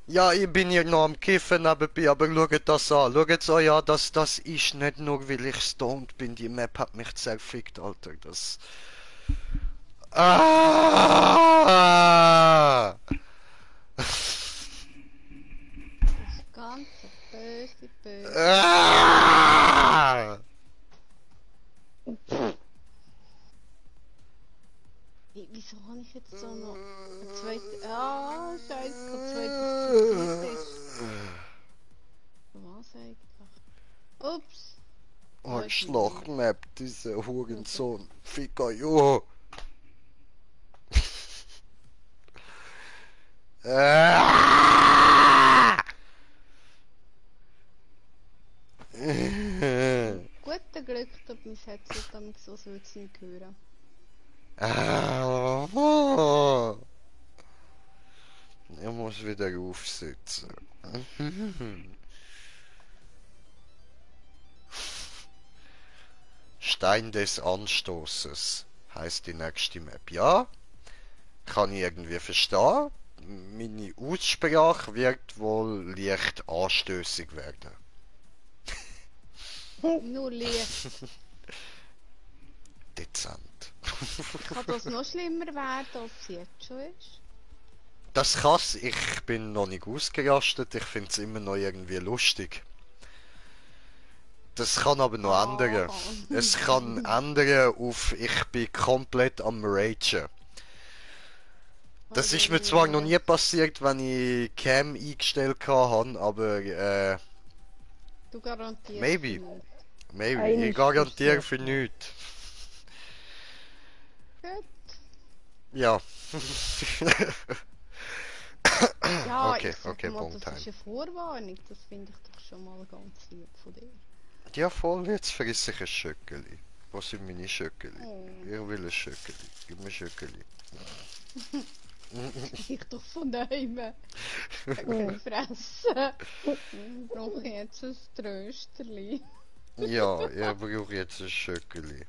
Ja, ich bin hier noch am Kiffen nebenbei, aber schaut das an. Schaut euch an, das ist nicht nur, weil ich stoned bin. Die Map hat mich zerfickt, Alter. Das... Ah! Das ganze böse. Ah! Wieso habe ich jetzt so noch eine zweite... Ah, scheiße, eine zweite... Was eigentlich? Ups. Arschloch-Map, dieser Hurensohn. Ficker, jo. Guten Glück, dass mein Headset damit so würde es nicht hören. Er muss wieder aufsitzen. Stein des Anstoßes heißt die nächste Map. Ja, kann ich irgendwie verstehen. Meine Aussprache wird wohl leicht anstößig werden. Nur leicht. Dezent. Kann das noch schlimmer werden, als es jetzt schon ist? Das kann's. Ich bin noch nicht ausgerastet. Ich finde es immer noch irgendwie lustig. Das kann aber noch ändern. Es kann ändern auf ich bin komplett am Ragen. Das ist mir zwar noch nie passiert, wenn ich Cam eingestellt habe, aber Du garantierst maybe. nicht. Maybe. Einmal Ich garantiere ist für nichts. Gut. Ja. Ja, Okay, ich sag okay, mal, Punkt das time. ist eine Vorwarnung. Das finde ich doch schon mal ganz lieb von dir. Ja voll, jetzt friss ich ein Schöckeli. Wo sind meine Schöckeli? Oh. Ich will ein Schöckeli. Gib mir Schöckeli. Ich doch von daheim. Fressen. Brauche ich jetzt ein Trösterli. Ja, ich brauche jetzt ein Schöckeli.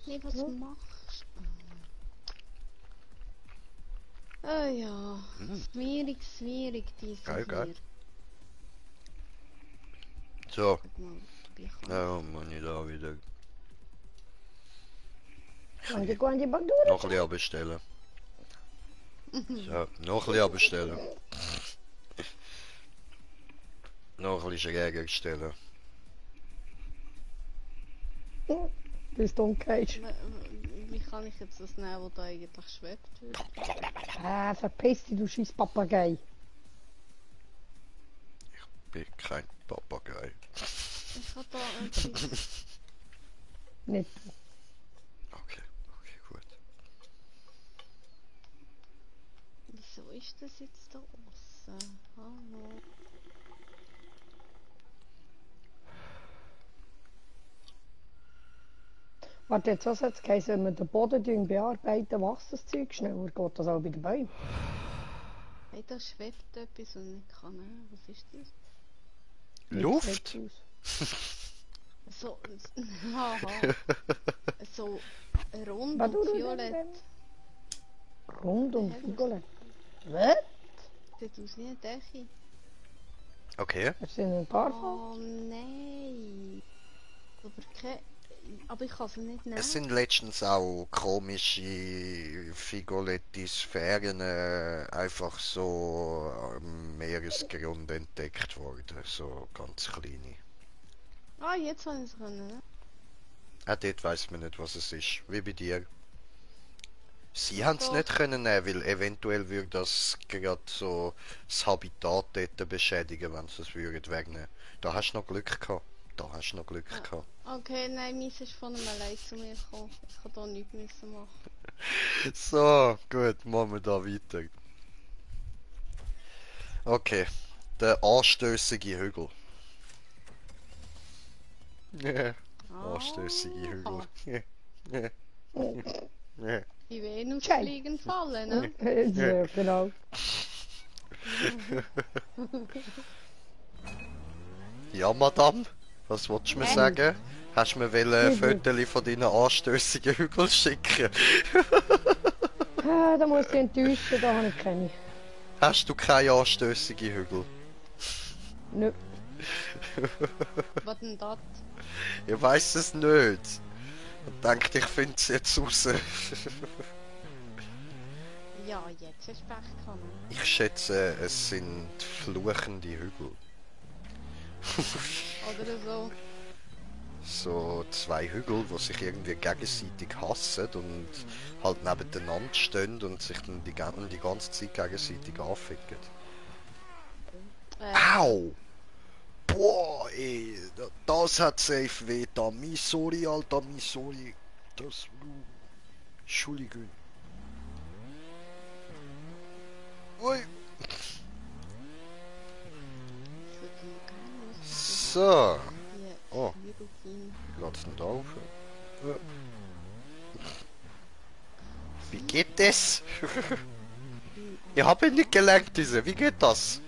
Nee, was machst du? Ah ja, schwierig dieses Geil, geil. hier. So, Guck mal, wie kann ja, Mann, ich da wieder. Quando bandura. Noch ein bisschen bestellen. So, noch ein bisschen bestellen. Noch ein bisschen schräger stellen. Bis du umgehst. Wie kann ich jetzt das nehmen, wo da eigentlich schwebt? Verpiss dich, du scheiß Papagei. Ich bin kein Papagei. Ich habe da etwas. Nicht. Okay, okay, gut. Wieso ist das jetzt da außen? Hallo? Warte, jetzt was hat's geheißen, wenn wir den Boden bearbeiten, wächst das Zeug schneller? Geht das auch bei den Bäumen? Hey, da schwebt etwas und ich kann nicht. Was ist das? Luft? Sieht aus. So. Haha. So rund und violett. Rund und Hä, violett. Was? Sieht aus wie eine Decke. Okay. Das sind ein paar Oh nein. Aber ich kann sie nicht nehmen. Es sind letztens auch komische Figolette Sphären einfach so am Meeresgrund entdeckt worden. So ganz kleine. Ah, jetzt habe ich es können. Ne? Auch dort weiss man nicht, was es ist. Wie bei dir. Sie haben es Doch. nicht können nehmen, weil eventuell würde das gerade so das Habitat dort beschädigen, wenn sie es würden wegnehmen. Da hast du noch Glück gehabt. Da hast du noch Glück Ah. gehabt. Okay, nein, meins ist von einem allein zu mir gekommen. Ich kann da nichts müssen machen. So, gut, machen wir da weiter. Okay, der anstößige Hügel. Anstößige Hügel. Die Venus Schei. fliegen fallen, ne? Ja, genau. Ja, Madame, was wolltest du mir sagen? Hast du mir ein Foto von deinen anstößigen Hügeln schicken? Da muss ich enttäuschen, da habe ich keine. Hast du keine anstößigen Hügel? Nö. Was denn das? Ich weiß es nicht. Und denke, ich finde es jetzt raus. Ja, jetzt hast du Pech gehabt. Ne? Ich schätze, es sind fluchende Hügel. Oder so. So zwei Hügel, die sich irgendwie gegenseitig hassen und halt nebeneinander stehen und sich dann die ganze Zeit gegenseitig anficken. Au! Boah, ey, das hat safe weh da. Sorry, Alter, sorry. Das... Entschuldigung. Ui. Ich würde mir gerne wissen, So. die Oh. Chirurgien. Lass ihn da auf. Ja. Wie geht das? Ich habe nicht gelernt, diese. Wie geht das?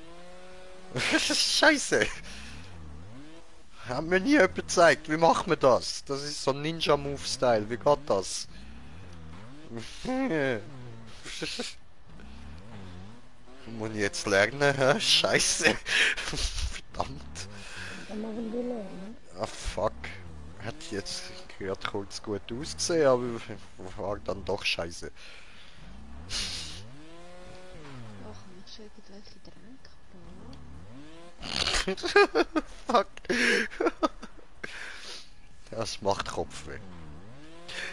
Scheiße. Haben mir nie jemand gezeigt. Wie macht man das? Das ist so Ninja-Move-Style. Wie geht das? Muss ich jetzt lernen? Hä? Scheiße. Verdammt. Dann machen wir lernen. Ah, fuck. Hat jetzt gerade kurz gut ausgesehen, aber war dann doch scheiße. Oh, kann ich schon irgendwelche Getränke brauchen? Fuck. Das macht Kopfweh.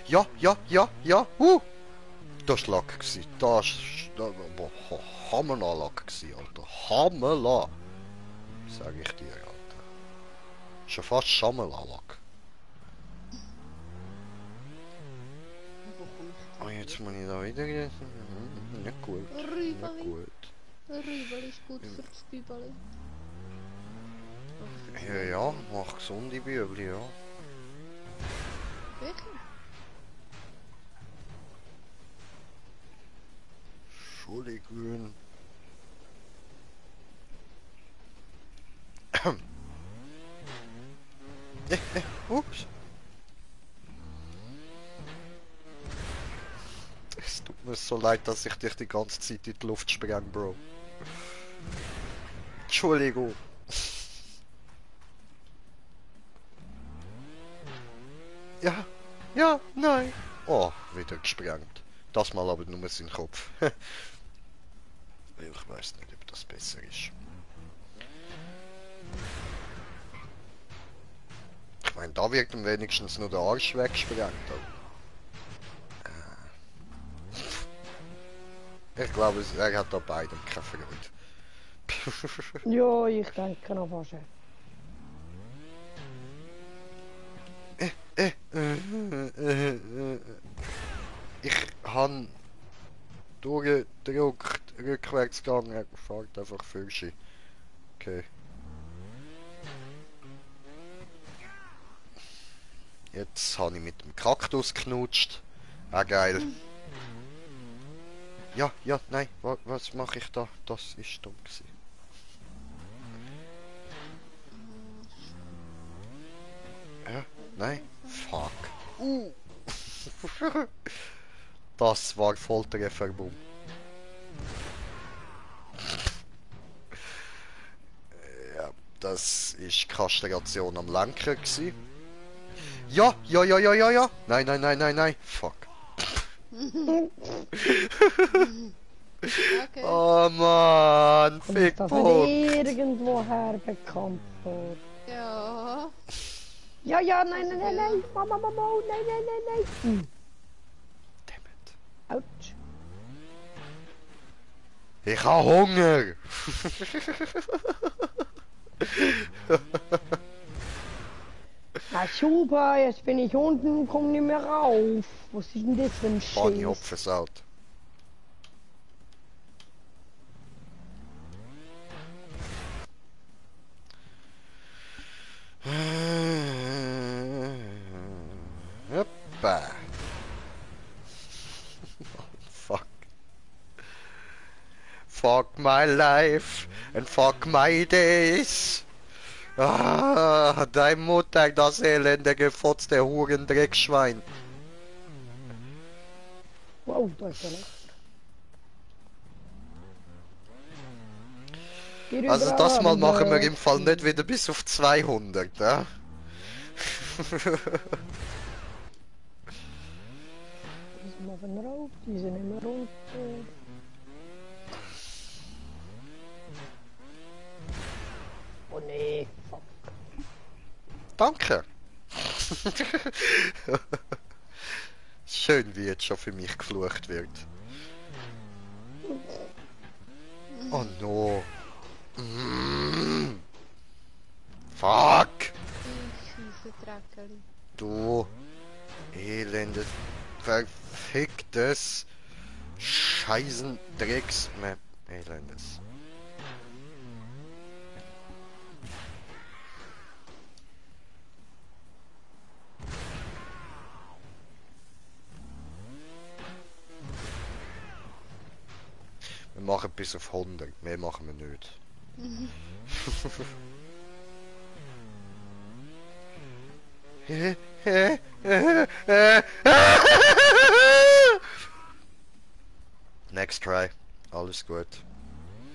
Ja, ja, ja, ja. Das war Lack gsi. Das war Hammerlack gsi, Alter. Hammerla. Sag ich dir, Alter. Schon fast Schammerlack. Wo komme ich Oh, denn? jetzt muss ich da wieder... Nicht gut. Nicht Rübeli. gut. Rübeli ist gut für das Bübeli. Ja, ja, mach gesunde Bübli, ja. Wirklich? Entschuldigung. Ups. Es tut mir so leid, dass ich dich die ganze Zeit in die Luft spreng, Bro. Entschuldigung. Ja, ja, nein. Oh, wieder gesprengt. Das mal aber nur sein Kopf. Ich weiß nicht, ob das besser ist. Ich meine, da wird ihm wenigstens nur der Arsch weggesprengt. Ich glaube, er hat da beiden keine Freude. Ja, ich denke noch fast. Ich han durchgedrückt, rückwärts gegangen, er fährt einfach Fürschi. Okay. Jetzt habe ich mit dem Kaktus knutscht. Ah, geil. Ja, ja, nein, was mache ich da? Das ist dumm gewesen. Ja, nein, fuck. Das war Folterverbum. Ja, das ist Kastration am Lenker gewesen. Ja, ja, ja, ja, ja, ja. Nein, nein, nein, nein, nein. Fuck. Okay. Oh Mann, Kommt das nicht Fickpunkt. irgendwoher bekannt vor? Ja. Ja, ja, nein, nein, nein, nein. Mama, Mama, oh, nein, nein, nein, nein. Dammit. Autsch. Ich habe Hunger. Na super, jetzt bin ich unten, komm nicht mehr rauf. Was ist denn das für ein Bunny Scheiß? Hopfensaut. Hoppa. Fuck. Fuck my life and fuck my days. Ah, dein Mutter, das elende gefotzte Hurendreckschwein. Wow, da ist er noch. Geh Also rüber, das mal machen wir rüber. im Fall nicht wieder bis auf 200, ja? Die sind auf den Rauf, die sind immer runter. Oh nee, fuck. Danke. Schön, wie jetzt schon für mich geflucht wird. Oh no. Fuck. Scheiße Dreckeli. Du elendes, verficktes, scheißen Drecks... Elendes. Wir machen bis auf 100, mehr machen wir nicht. Next try. Alles gut.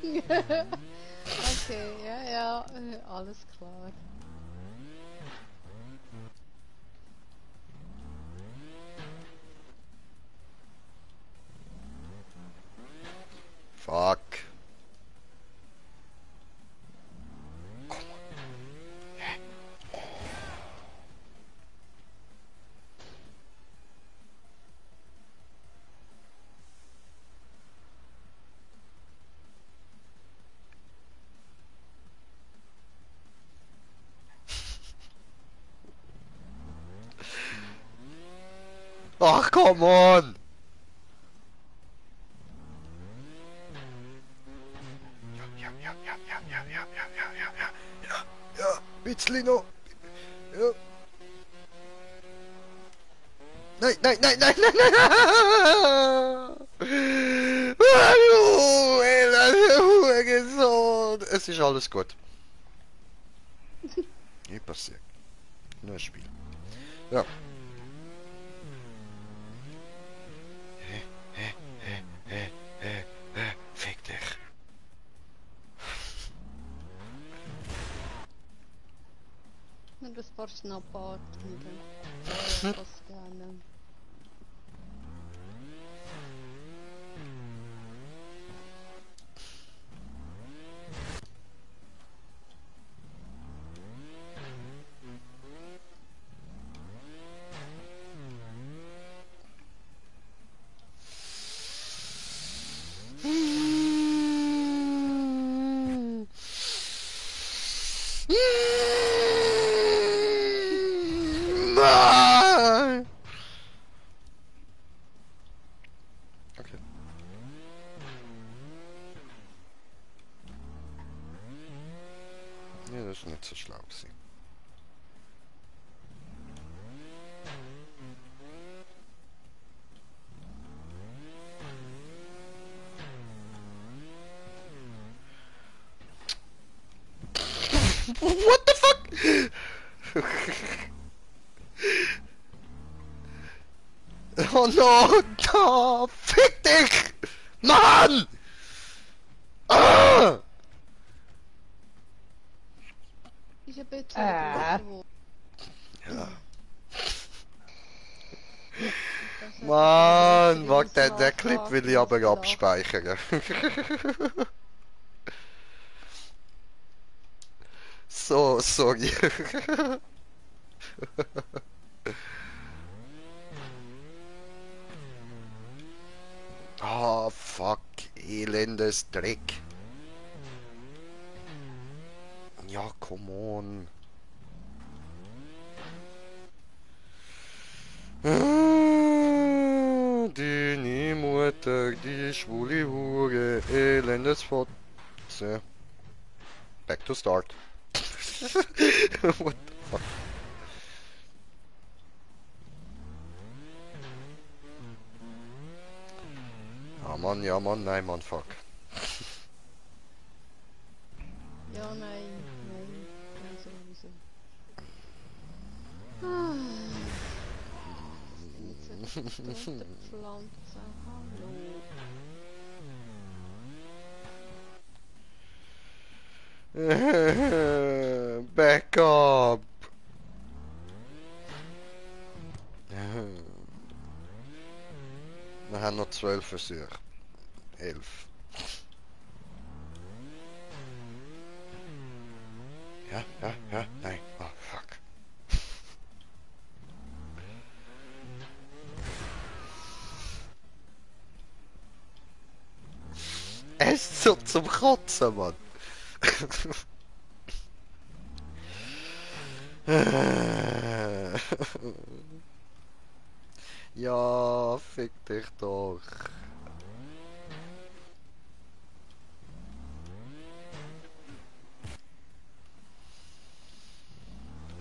Okay, ja, ja, alles klar. Fuck. Ach, come on! Ja, bisschen noch. Ja. Nein, nein, nein, nein, nein, nein! Hallo, ey, gesund. Es ist alles gut. Nicht passiert. Nur ein Spiel. Ja. Fick dich. Mit ein paar Schnappatmungen. Ja, das gerne. What the fuck? Oh no! Oh, fick dich! Mann! Ah! Ist ein bisschen Äh. geworden. Ja. Das hat Mann, eine warte, größere den Clip Nachfrage will ich aber nach abspeichern. So, sorry. Ah, fuck, elendes Dreck. Ja, come on. Deine Mutter, die schwule Hure, elendes Fotze. Back to start. What the fuck? Ja Mann, nein Mann, fuck. Ja, nein, sowieso. Ah. Tote Pflanze, hallo. Back up. Wir haben noch 12 Versuche. 11. Ja, nein. Oh, fuck. Es ist so zum Kotzen, Mann. Ja, fick dich doch.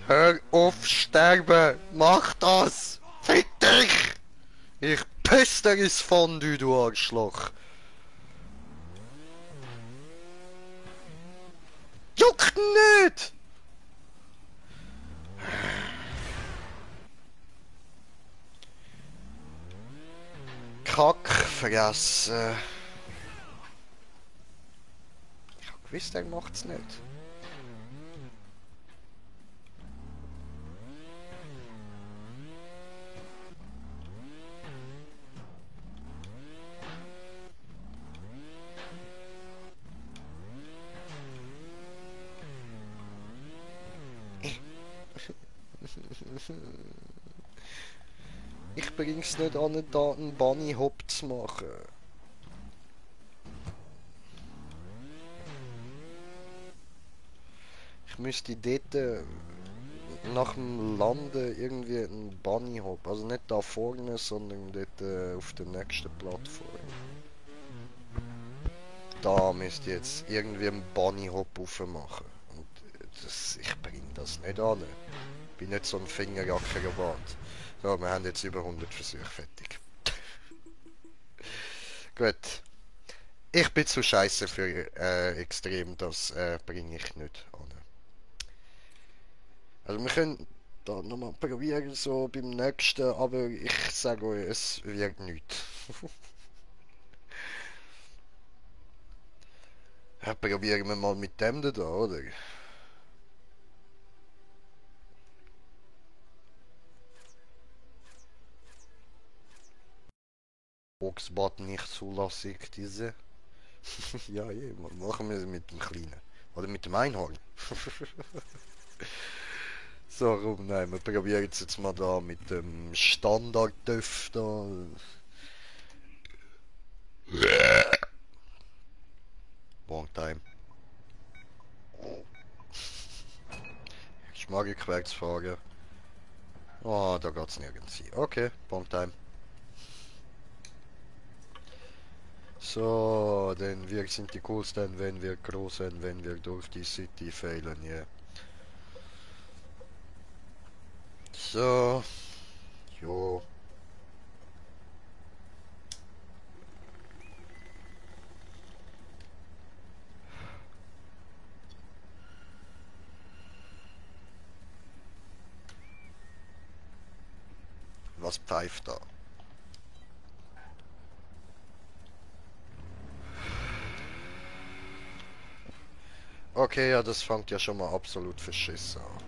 Hör auf, sterben! Mach das! Fick dich! Ich piss dir ins Fondue, du Arschloch! Juckt nicht! Kackfresse. Ich hab gewusst, er macht's nicht. Ich bring's nicht an, da einen Bunny Hop zu machen. Ich müsste dort nach dem Landen irgendwie einen Bunny Hop, also nicht da vorne, sondern dort auf der nächsten Plattform. Da müsste ich jetzt irgendwie einen Bunny Hop machen. Und ich bring das nicht an. Ich bin nicht so ein Fingerjackenrabat. So, wir haben jetzt über 100 Versuche fertig. Gut. Ich bin zu scheiße für extrem, das bringe ich nicht an. Also wir können da nochmal probieren, so beim nächsten, aber ich sage euch, es wird nichts. Ja, probieren wir mal mit dem da, oder? Boxbot nicht zulässig, diese. Ja, machen wir es mit dem Kleinen. Oder mit dem Einhorn. So, rum, nein, wir probieren es jetzt mal da mit dem Standard-Döff da. Long time. Ich mag rückwärts fahren. Oh, da geht's nirgends hin. Okay, long time. So, denn wir sind die coolsten, wenn wir groß sind, wenn wir durch die City fehlen, ja. Yeah. So. Jo. Was pfeift da? Okay, ja, das fängt ja schon mal absolut verschissen an.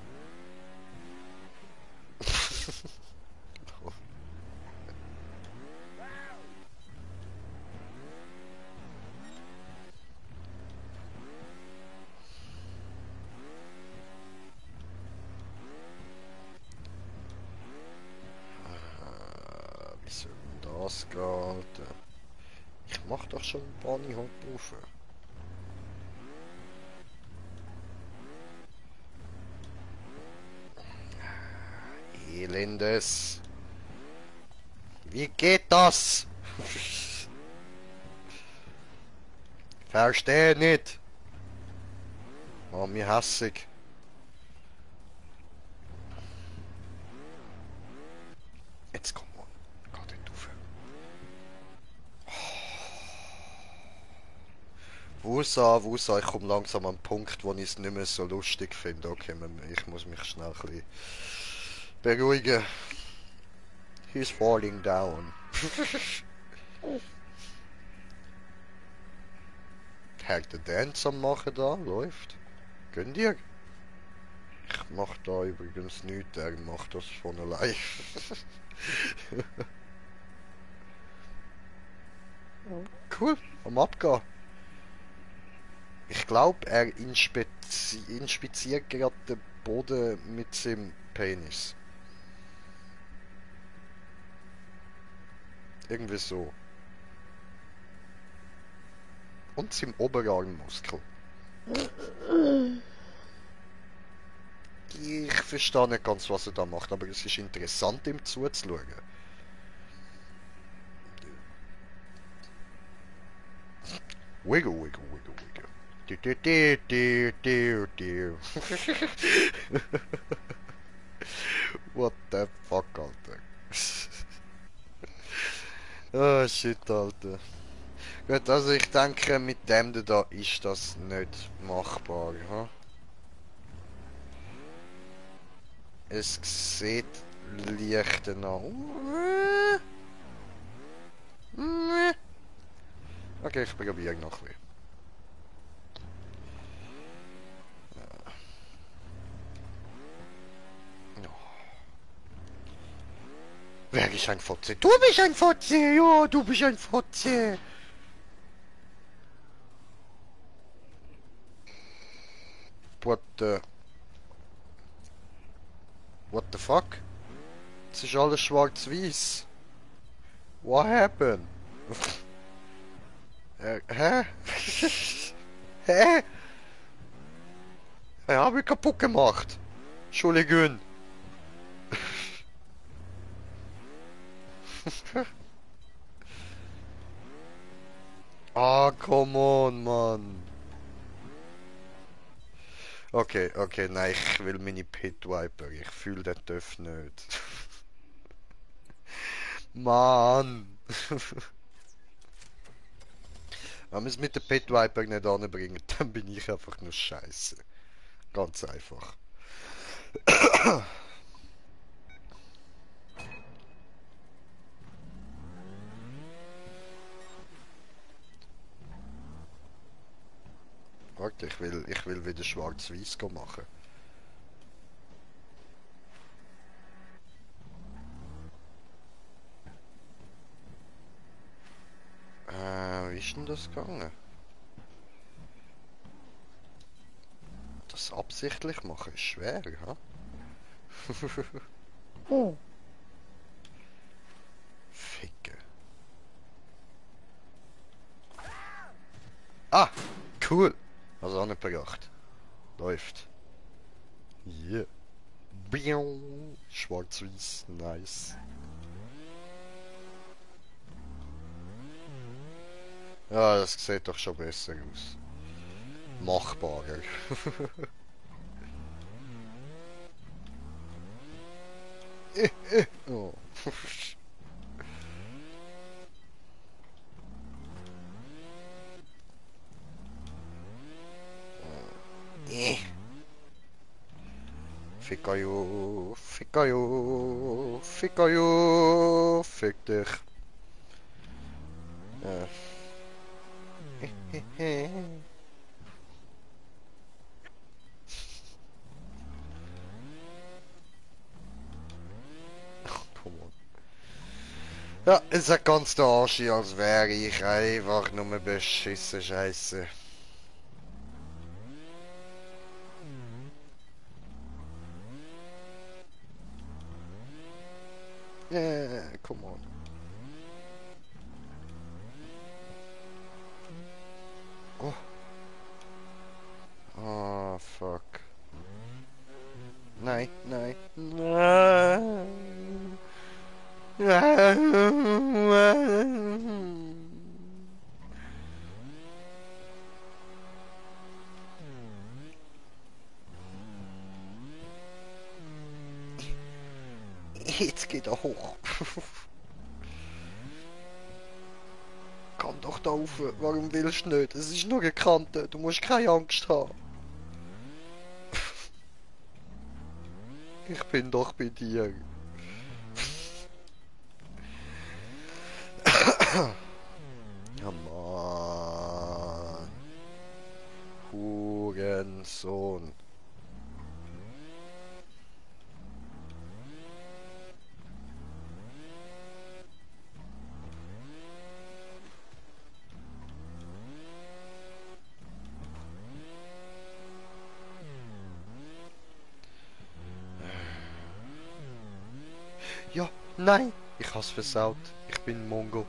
Wie soll denn das gehen? Ich mach doch schon einen Bunnyhop drauf. Elendes. Wie geht das? Verstehe nicht. Mach mich hässig. Jetzt komm mal. Geh nicht rauf. Wusa, ich komme langsam an den Punkt, wo ich es nicht mehr so lustig finde. Okay, ich muss mich schnell ein bisschen beruhigen. He's falling down. Hat der Dance am machen da? Läuft. Gönnt ihr? Ich mach da übrigens nichts, er macht das von allein. Cool, am Abgehen. Ich glaube, er inspiziert gerade den Boden mit seinem Penis. Irgendwie so. Und seinem Oberarmmuskel. Ich verstehe nicht ganz, was er da macht, aber es ist interessant, ihm zuzuschauen. Wiggle, wiggle, wiggle, wiggle. Du, du, du, du, du, du. What the fuck, Alter. Oh shit, Alter. Gut, also ich denke, mit dem da ist das nicht machbar. Hm? Es sieht leicht nach. Okay, ich probiere noch ein bisschen. Wer ist ein Fotze? Du bist ein Fotze! Ja, du bist ein Fotze! What the... What the fuck? Es ist alles schwarz-weiß. What happened? Hä? Hä? Er habe ich kaputt gemacht. Entschuldigung. Ah, come on, Mann. Okay, okay, nein, ich will meine Pit Viper. Ich fühle den TÜV nicht. Mann! Wenn wir es mit der Pit Viper nicht anbringen, dann bin ich einfach nur scheiße. Ganz einfach. Warte, ich will wieder schwarz-weiß machen. Wie ist denn das gegangen? Das absichtlich machen ist schwer, ha? Oh. Ficke. Ah! Cool! Also auch nicht bedacht. Läuft. Yeah. Biong. Schwarz-weiß. Nice. Ja, das sieht doch schon besser aus. Machbarer. Oh. Fick euch, fick euch, fick euch, fick dich. Ja. Come on. Ja, es ist ganz der Arsch, als wäre ich einfach nur beschissen Scheiße. Yeah, come on. Oh. Oh, fuck. Nein, nein. Nein. Jetzt geht er hoch. Komm doch da rauf. Warum willst du nicht? Es ist nur gekannt. Du musst keine Angst haben. Ich bin doch bei dir. Ja, Mann. Hurensohn. Ja, nein, ich hab's versaut. Ich bin Mongo.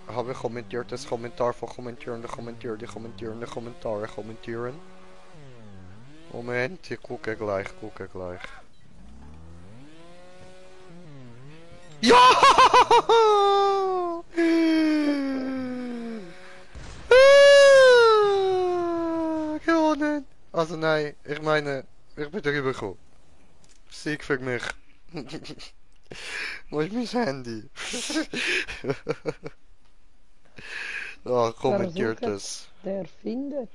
Habe kommentiert das Kommentar von kommentierende Kommentare kommentieren. Moment, ich gucke gleich. Ja! Gewonnen! Also nein, ich meine, ich bin drüber gekommen. Sieg für mich. Wo ist mein Handy? Ja, kommentiert das. Der findet.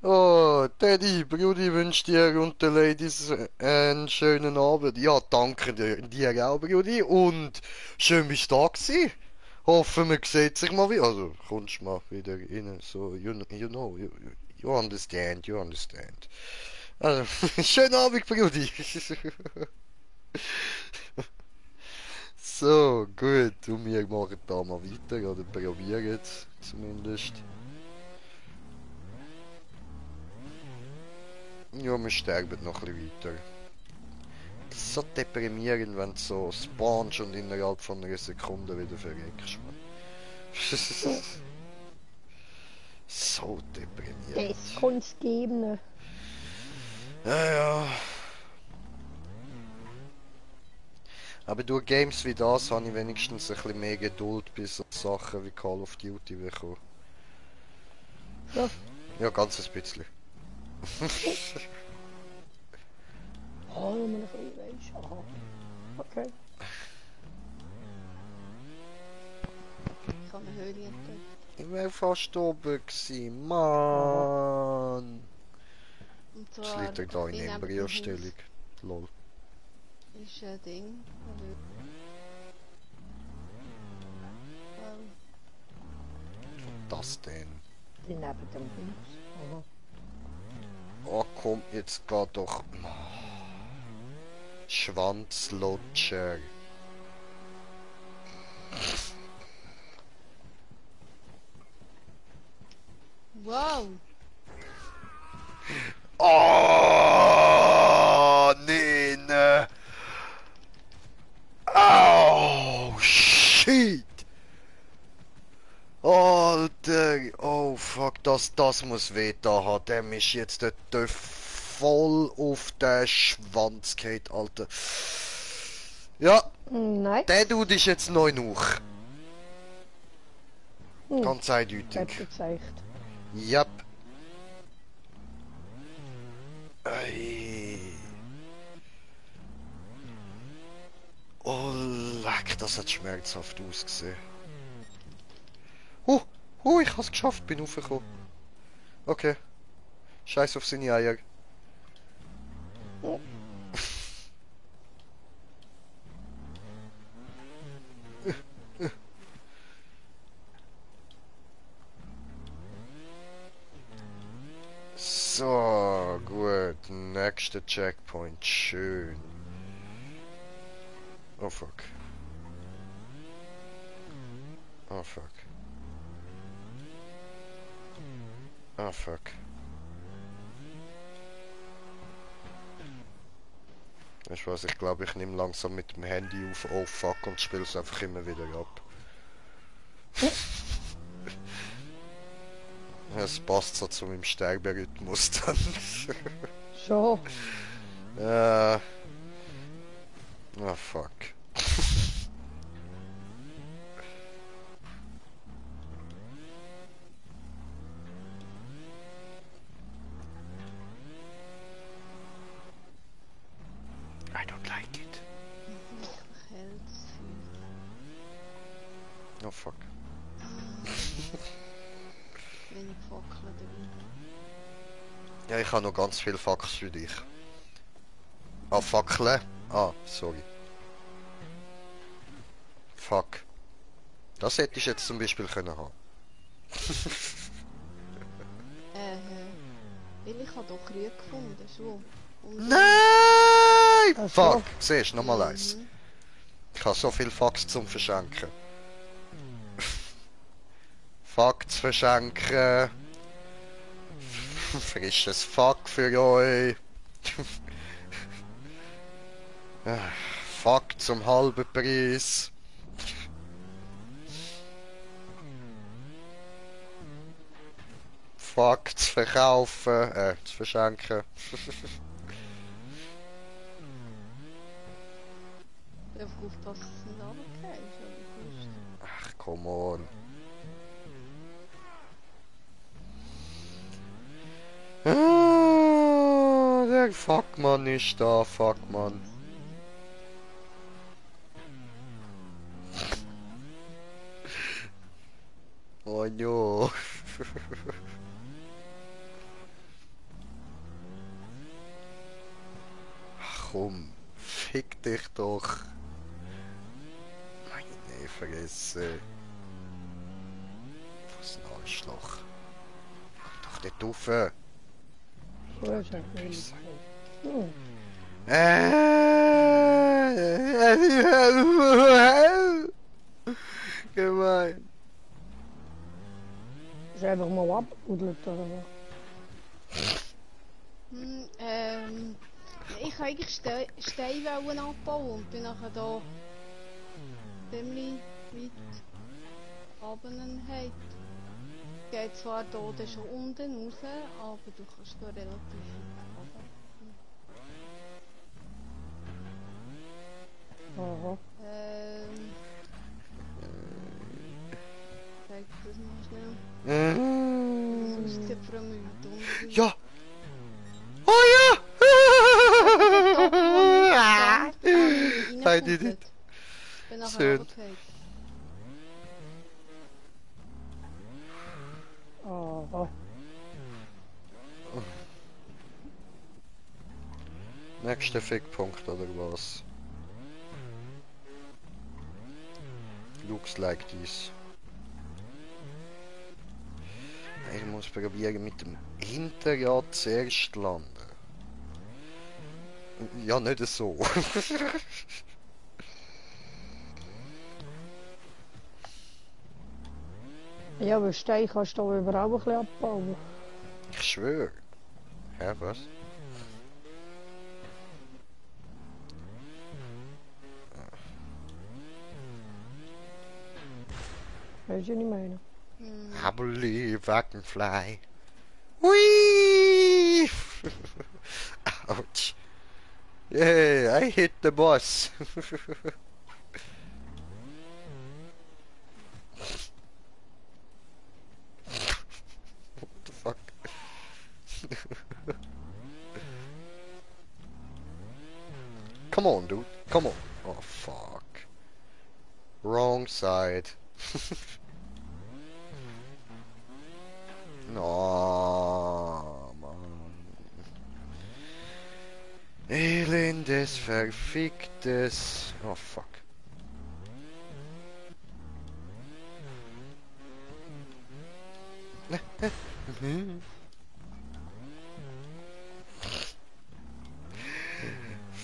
Oh, Teddy, Brudi wünscht dir und den Ladies einen schönen Abend. Ja, danke dir auch, Brudi. Und schön bist du da gewesen. Hoffen, man sieht sich mal wieder. Also, kommst mal wieder rein. So, you know, you understand. Also, schönen Abend, Brudi. So, gut. Und wir machen da mal weiter. Oder probieren es zumindest. Ja, wir sterben noch ein bisschen weiter. Das ist so deprimierend, wenn du so spawnst und innerhalb von einer Sekunde wieder verreckst. So deprimierend. Das kann es geben. Ja. Aber durch Games wie das habe ich wenigstens ein bisschen mehr Geduld, bis so Sachen wie Call of Duty bekomme. Ja. Ja, ganz ein bisschen. Oh, nur ein bisschen weisst. Aha. Okay. Ich habe eine Höhle entdeckt. Ich wäre fast oben gewesen, Mann. Und Das zwar liegt ja da in neben dem Embryostellung. Lol. Haus ist ein Ding. Das denn? Die neben dem Haus. Aha. Oh komm, jetzt geht doch. Schwanzlutscher. Wow! Oh, nee, ne. Oh, shit. Alter, oh fuck, das muss weh da haben. Dem ist jetzt der voll auf den Schwanz geht, Alter. Ja, Nein. der Dude ist jetzt neu noch. Ganz Hat eindeutig. gezeigt. Yep. Ey. Oh, leck, das hat schmerzhaft ausgesehen. Ich hab's geschafft, bin raufgekommen. Okay. Scheiß auf seine Eier. So, gut. Nächster Checkpoint. Schön. Oh fuck. Oh fuck. Oh fuck. Weißt du was, ich glaube, ich nehme langsam mit dem Handy auf Oh fuck und spiele es einfach immer wieder ab. Es passt so zu meinem Sterberhythmus dann. Schon. Oh fuck. I don't like it. Oh fuck. Wenig Fackeln drin. Ja, ich habe noch ganz viele Fax für dich. Ah, Fackeln? Ah, sorry. Fuck. Das hätte ich jetzt zum Beispiel können haben. Weil ich habe doch Krieg gefunden, schon. Und Nein! Ach so. Fuck! Siehst du, nochmal eins. Mhm. Ich habe so viel Fax zum Verschenken. Fax verschenken. Frisches Fuck für euch. Fuck zum halben Preis. Fuck zu verkaufen, zu verschenken. Ich habe aufpassen, dass es nicht runterfällt, aber ich wusste. Ach, come on. Ah, der Fuckmann ist da, Fuckmann. Oh no. Ach komm, fick dich doch. Meine Fresse. Was ein Arschloch. Mach doch nicht rauf. So ist er. Hm. Gemein. Ist einfach mal abgebuddelt oder was? Ich wollte eigentlich Steine abbauen und bin nachher da ziemlich weit runter. Geht zwar hier schon unten raus, aber du kannst da relativ weit runter. Aha. Zeig das mal schnell. Das aussieht vermüht. Ja! Oh ja! I did it. Bin nachher Schön. runtergefallen. Aha. Nächster Fickpunkt oder was? Looks like this. Ich muss probieren mit dem Hinterrad zuerst landen. Ja, nicht so. Ja, aber Stein kannst du da überall ein bisschen abbauen. Ich schwöre. Hä, was? Weißt du, was ich meine? I believe I can fly. Whee! Ouch. Yeah, I hit the boss. What the fuck? Come on, dude. Come on. Oh, fuck. Wrong side. Elendes, verficktes... Oh, fuck.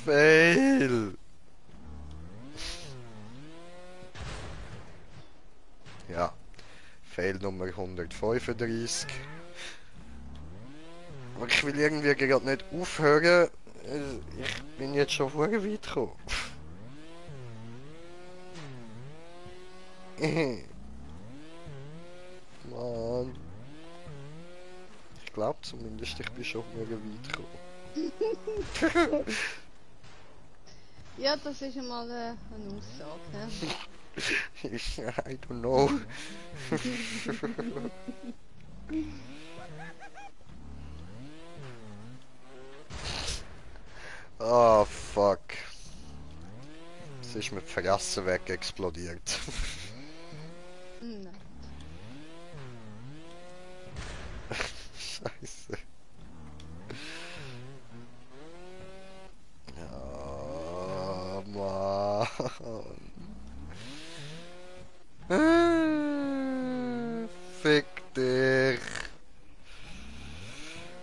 Fail! Ja. Fail Nummer 135. Aber ich will irgendwie gerade nicht aufhören. Ich bin jetzt schon vorher weit gekommen. Mann. Ich glaube zumindest, ich bin schon vorher weit gekommen. Ja, das ist einmal eine Aussage. Ne? I don't know. Oh, fuck. Es ist mit Fresse weg explodiert. Nein. Scheiße. Ja, Mann. Fick dich.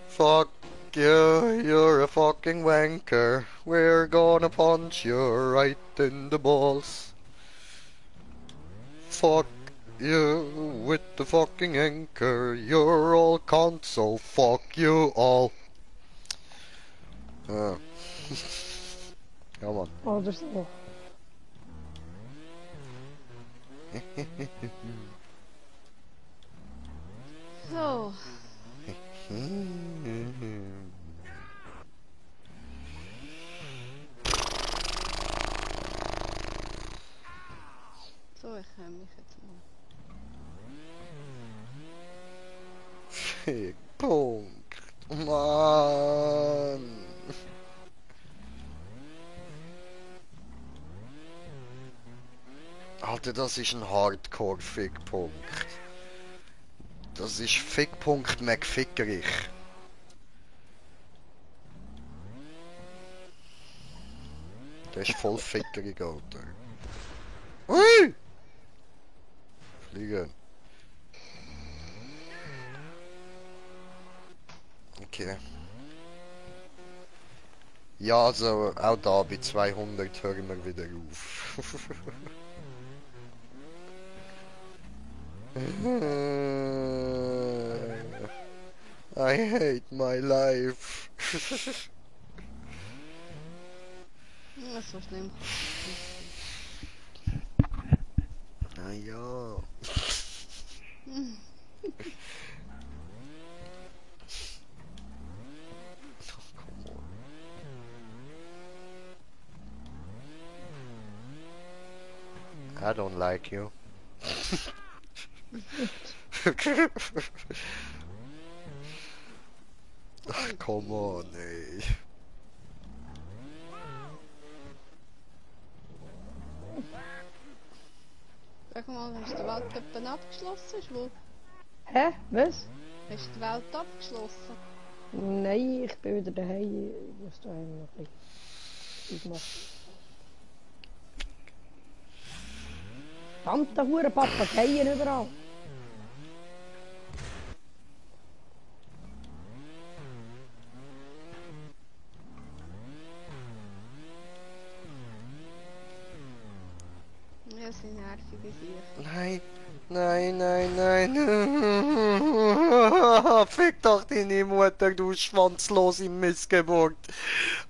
Fuck you, you're a fucking wanker. We're gonna punch you right in the balls. Fuck you with the fucking anchor. You're all cons, so fuck you all. Ja. Ja, Mann. Oder so. So, so, ich höre mich jetzt mal. Fick, Punkt. Mann. Alter, das ist ein Hardcore-Fick-Punkt. Das ist Fick-Punkt McFickerich. Der ist voll fickerig, Alter. Ui! Fliegen. Okay. Ja, also auch da bei 200 hören wir wieder auf. I hate my life. Ja, so schlimm kann Na ja. Come on. I don't like you. Ach, come on, ey. Sag mal, hast du die Welt etwa abgeschlossen, Schwul? Hä? Was? Hast du die Welt abgeschlossen? Nein, ich bin wieder daheim. Ich muss daheim noch ein bisschen machen. Verdammte Hure Papageien überall. Ja, sie nervige Sicher. Nein, nein, nein, nein. Fick doch deine Mutter, du schwanzlose Missgeburt.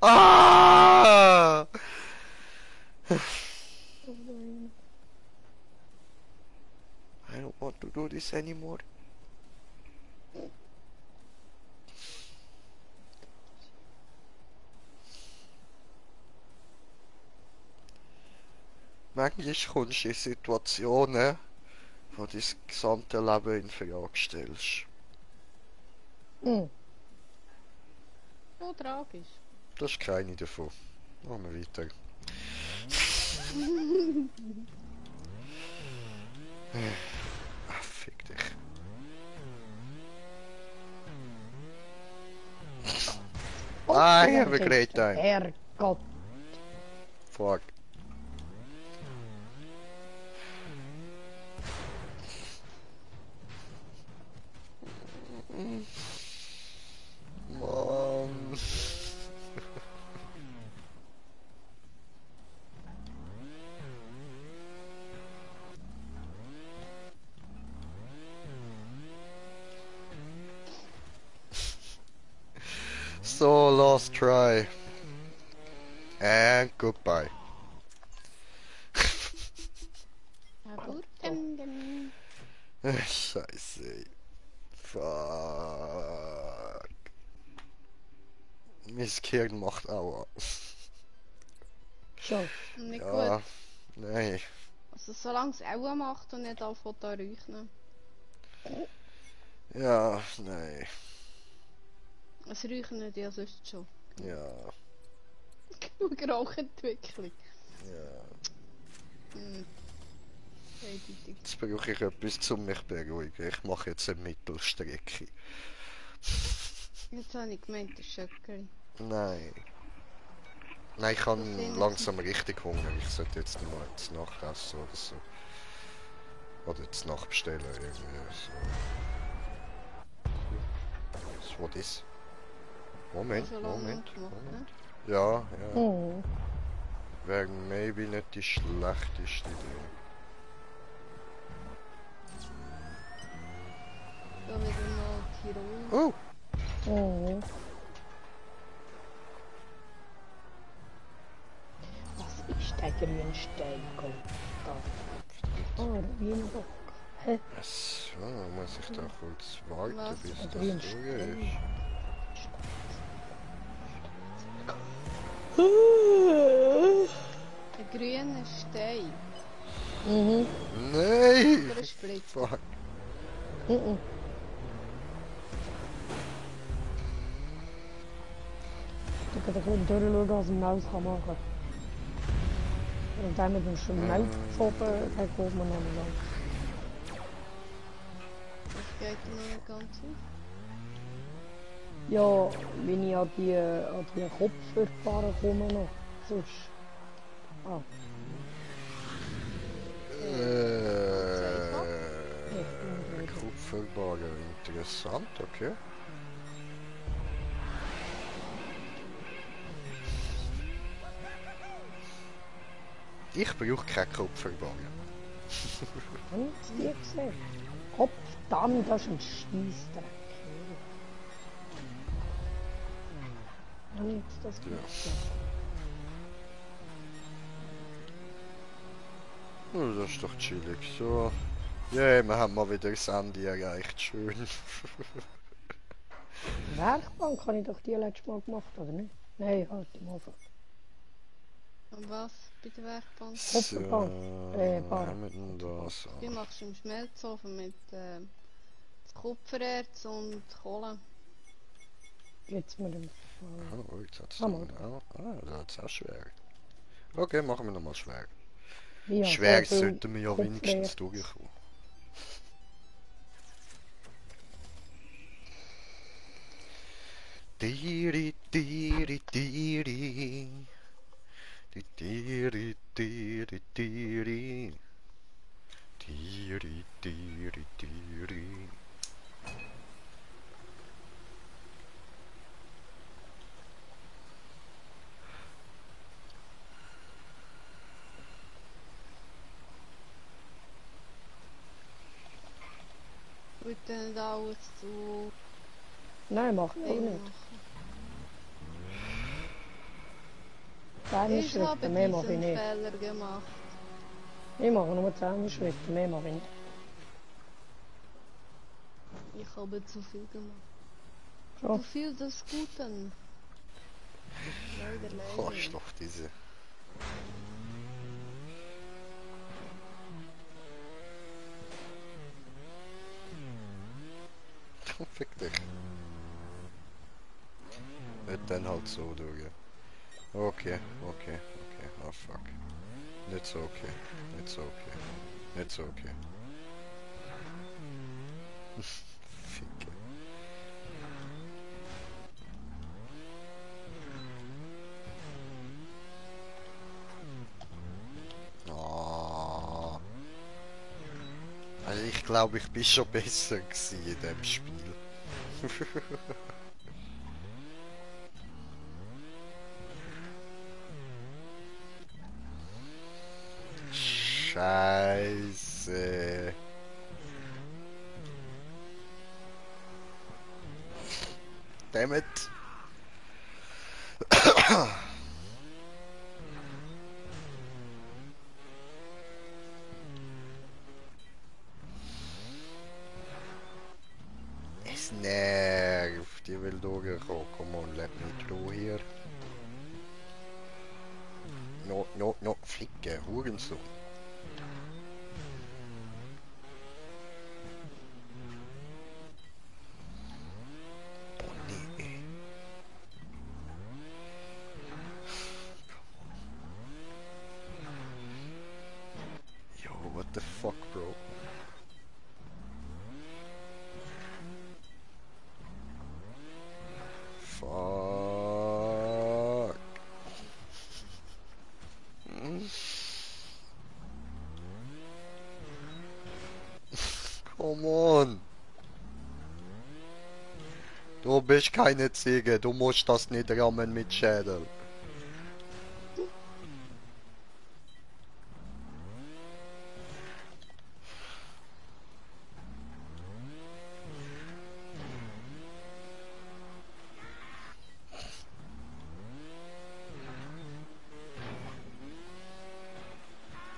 Ah! I don't want to do this anymore. Manchmal kommst du in Situationen, wo du dein gesamte Leben in Frage stellst. Hm. So tragisch. Das ist keine davon. Machen wir weiter. Ah, fick dich. I have a great time. Herrgott. Fuck. Mann. So, last try. And goodbye. Ja, gut, dann. Scheiße. Ey. Fuck. Mein Gehirn macht Aua. Schon. Nicht Ja, gut. nein. Also solange es auch macht und nicht anfängt an räuchern. Ja, nein. Es räuchern ja sonst schon. Ja, Genug Rauchentwicklung. ja. Eindeutig. Jetzt brauche ich etwas, um mich zu beruhigen. Ich mache jetzt eine Mittelstrecke. Jetzt habe ich gemeint, das Schöckeli. Nein. Nein, ich Das habe sind- langsam richtig Hunger. Ich sollte jetzt mal zu Nacht essen oder so. Oder zu Nacht bestellen irgendwie so. Was ist? Moment, Schon lange Moment, nicht gemacht, Moment. Ja, ja. Mhm. Wäre maybe nicht die schlechteste Idee. Da wieder mal Tirol. Oh! Mhm. Was ist der grüne Stein? Da. Ah, Ruinenbock. Hä? So, muss ich da kurz warten, Was? bis Der das grüne durch Stein. ist. Der grüne Stein. Mhm. Nein! Oder ein Splitter. Fuck. Mhm. Ich kann ein bisschen durchschauen, was ein Maus machen kann. Und dann mit dem Schmelz geschoben, dann kommt man noch nicht lang. Das geht noch nicht ganz auf. Ja, wenn ich an die Kopfhörer komme noch. Sonst. Ah, Kupferbagger, interessant, okay. Ich brauche keinen Kupferbagger. habe ich es dir gesehen? Kopf, dann, das ist ein Scheissdreck. Habe ich jetzt das gesehen? Oh, das ist doch chillig. So. Ja, wir haben mal wieder das Ende erreicht. Schön. Werkbank habe ich doch die letztes Mal gemacht, oder nicht? Nein, halt am Anfang. Und was bei der Werkbank? So, Kupferbahn. Bar. haben wir denn das? Die machst du im Schmelzofen mit Kupfererz und Kohle. Jetzt mit dem Oh, jetzt hat es Hammer. das hat's auch schwer. Okay, machen wir nochmal schwer. Ja, Schwer sehr viel sollten wir ja wenigstens Kupfererz. durchkommen. Diri, diri, diri. Diri, diri, diri. Diri, diri, diri. Und dann alles zu Nein, mach ich auch Ding nicht. machen. 10 Ich Schritte, habe mehr mache ich diesen nicht. Fehler gemacht. Ich mache nur 10 Schritte, mehr mache ich nicht. Ich habe zu viel gemacht. Schon. Zu viel des Guten. Leider, leider. Arschloch, diese. Fick dich. Nicht dann halt so durch. Okay, okay, okay. Oh fuck. Nicht so okay. Nicht so okay. Nicht so okay. Ficke. glaube, ich bin schon besser gewesen in dem Spiel. Scheiße. Damn it. Es nervt. Die will durchkommen. Come on, let me through here. No, no, no. Flicke, Hurensohn. Oh nee. Yo, what the fuck, bro? Fuck. Come on. Du bist keine Ziege, du musst das nicht rammen mit Schädel.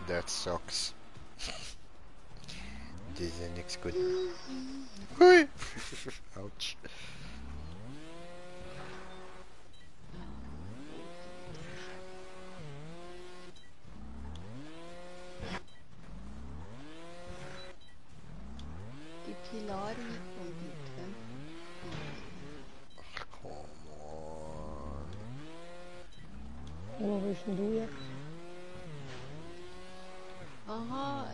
That sucks. Das ist ja nichts gut. Hui. Autsch. Die Pilari und bitte. Come on. Wo bist denn du jetzt? Aha,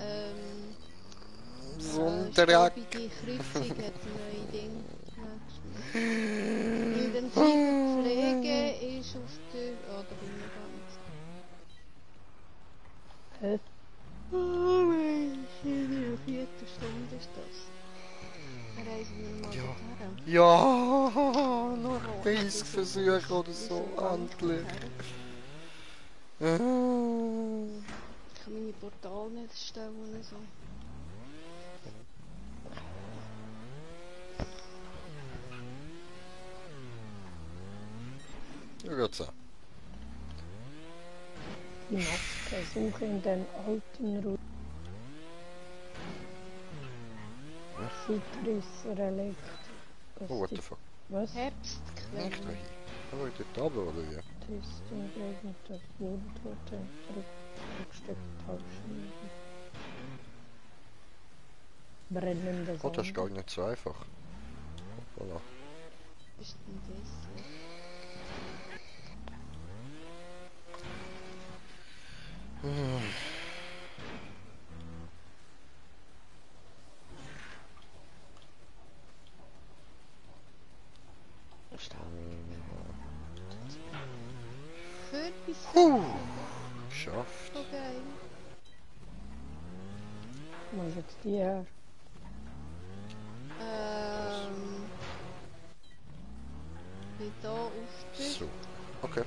Sonntag. staubige Kreuzung hat ein neues Ding. Intensive Pflege ist auf der... Oh, da bin ich gar nicht. Hä? Oh mein, in der 4. Stunde ist das. Reisen wir mal Ja. dorthin. Ja, noch 30 Versuche oder so, endlich. Ich kann meine Portale nicht stellen so. Ja, geht's auch. Die Maske suche in den alten Ruinen. Citrus-Relikt. Oh, what the fuck? Was? Nicht Herbstquelle. dahin. Aber dort oben, oder wie? Tristan gegen das Wundtote Rückstück tauschen. Brennende Oh, das ist gar Sonne. nicht so einfach. Voilà. Ist denn das? Kürbis. Geschafft. So geil. Wo ist jetzt die her? Bin da auf der So. Okay.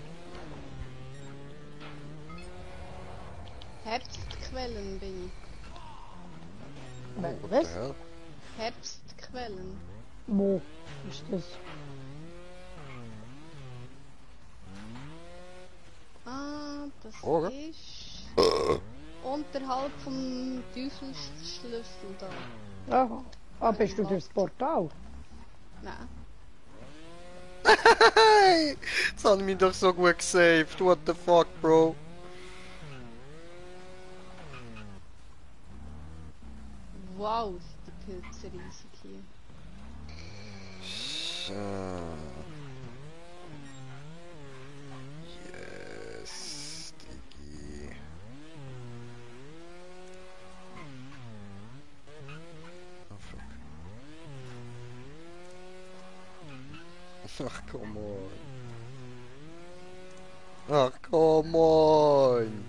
Herbstquellen bin ich. What the Was? hell? Herbstquellen. Wo ist das? Ah, das Okay. ist unterhalb vom Teufelsschlüssel da. Aha. Ah, bist du durchs Portal? Nein. Hey! Jetzt haben mich doch so gut gesaved. What the fuck, bro? Wow, sind die Pilze riesig hier. So. Yes, Digi. Oh fuck. Ach, come on. Ach, come on.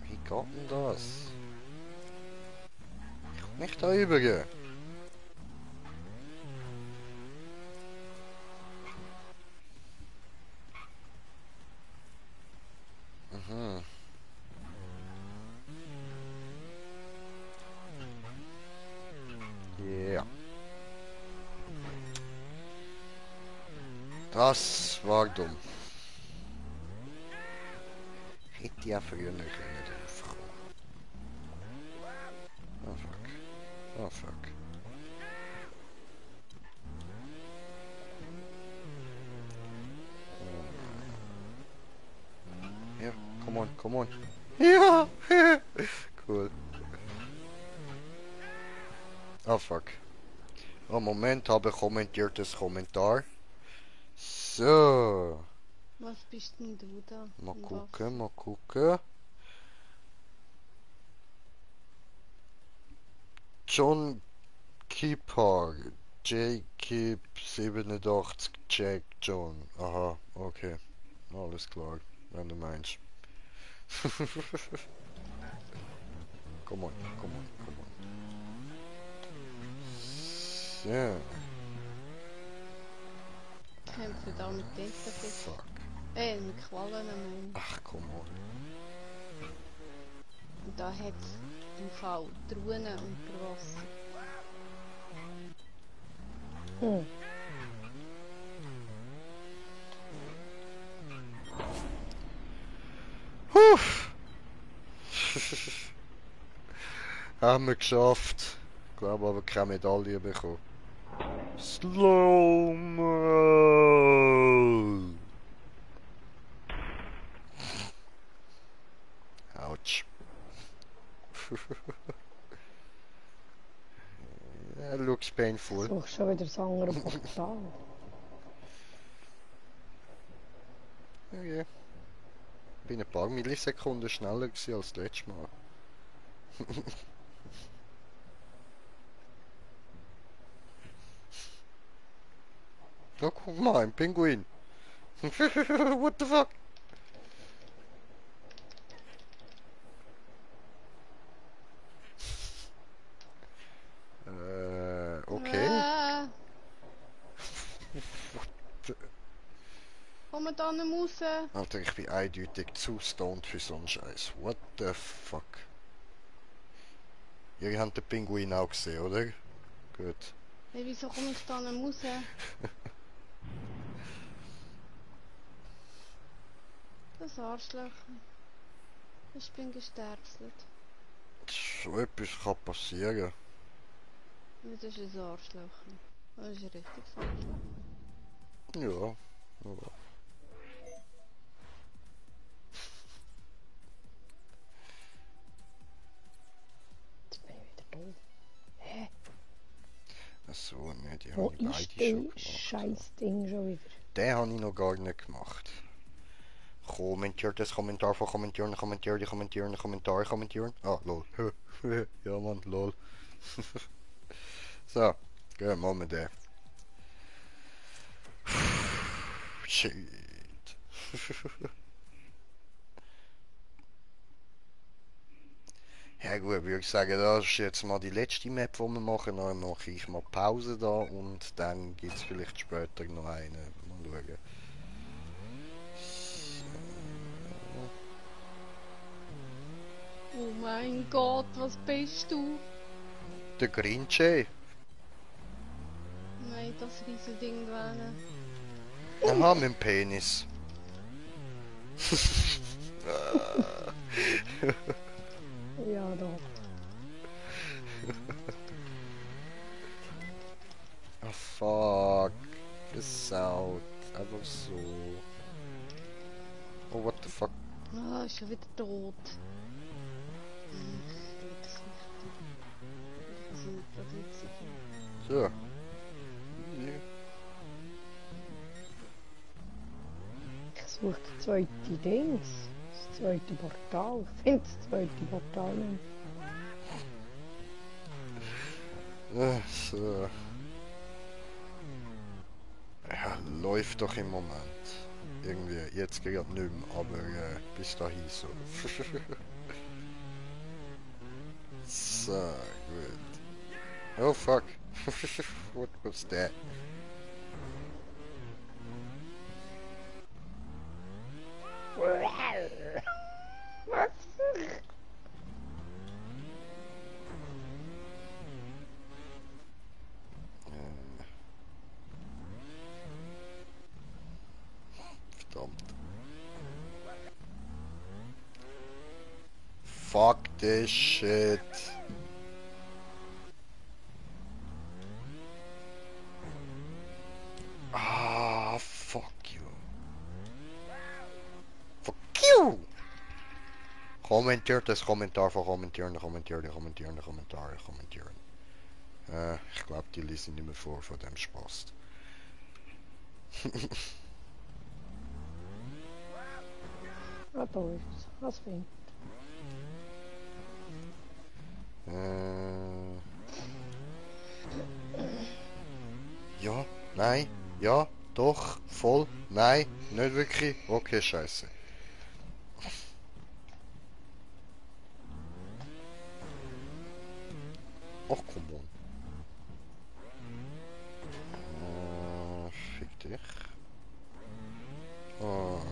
Wie geht denn das? Nicht da rübergehen. Mhm. Ja. Das war dumm. Hätte ich ja früher noch drauf kommen. Oh fuck. Oh fuck. Ja, come on, come on. Ja! Cool. Oh fuck. Oh Moment, habe kommentiertes Kommentar. So. Was bist denn du da? Mal Und gucken, was? mal gucken. John Kipar. J-Kip 87 Jack John. Aha, okay. Alles klar, wenn du meinst. Come on, come on, come on. So. Kämpfe da mit Tintenfisch. Fuck. Mit Quallen, mein. Ach, come on. Und da hat es im Fall Truhen unter Wasser. Hm. Huff. Haben wir geschafft. Ich glaube aber keine Medaille bekommen. Slow-mo. Autsch. That looks painful. Such schon wieder das andere Portal. Okay. Bin ein paar Millisekunden schneller gewesen als das letzte Mal. Oh, guck mal, ein Pinguin. What the fuck? Okay. Komm da nicht raus. Alter, ich bin eindeutig zu stoned für so einen Scheiß. What the fuck? Ihr habt den Pinguin auch gesehen, oder? Gut. Hey, wieso komme ich da nicht raus? Das Arschloch. Ich bin gesterzelt. So etwas kann passieren. Das ist ein Arschloch. Das ist ein richtiges Arschloch. Ja. Ja. Jetzt bin ich wieder doof. Hä? So, ne, die Wo habe ich beide ist schon das gemacht. scheiß Ding schon wieder? Den habe ich noch gar nicht gemacht. Kommentiert das Kommentar von kommentieren, kommentieren, kommentieren, Kommentar, kommentieren. Ah, lol. Ja, man, lol. So, gehen wir mit der. Shit. Ja gut, würde ich sagen, das ist jetzt mal die letzte Map, die wir machen. Dann mache ich mal Pause da und dann gibt es vielleicht später noch eine. Mal schauen. Oh mein Gott, was bist du? Der Grinche. Nein, das riesen Ding wählen. Aha, mit dem Penis. Ja, doch. Oh fuck. Gesaut. Einfach so. Oh, what the fuck. Ah, ist schon wieder tot. Ich will das nicht. Ich bin gerade witzig. So. Easy. Ich suche das zweite Dings. Das zweite Portal. Ich finde das zweite Portal nicht. So. Ja, läuft doch im Moment. Irgendwie, jetzt gerade nicht mehr, aber bis dahin so. So, gut. Oh fuck. What was that? Verdammt. Fuck this shit. Ah, fuck you. Fuck you! Kommentiert das Kommentar von kommentieren. Ich glaube, die lesen nicht mehr vor von dem Spaß. Ah, da ist es. Das fängt. Ja, nein, ja, doch, voll, nein, nicht wirklich, okay, scheiße. Ach, komm on. Fick dich. Und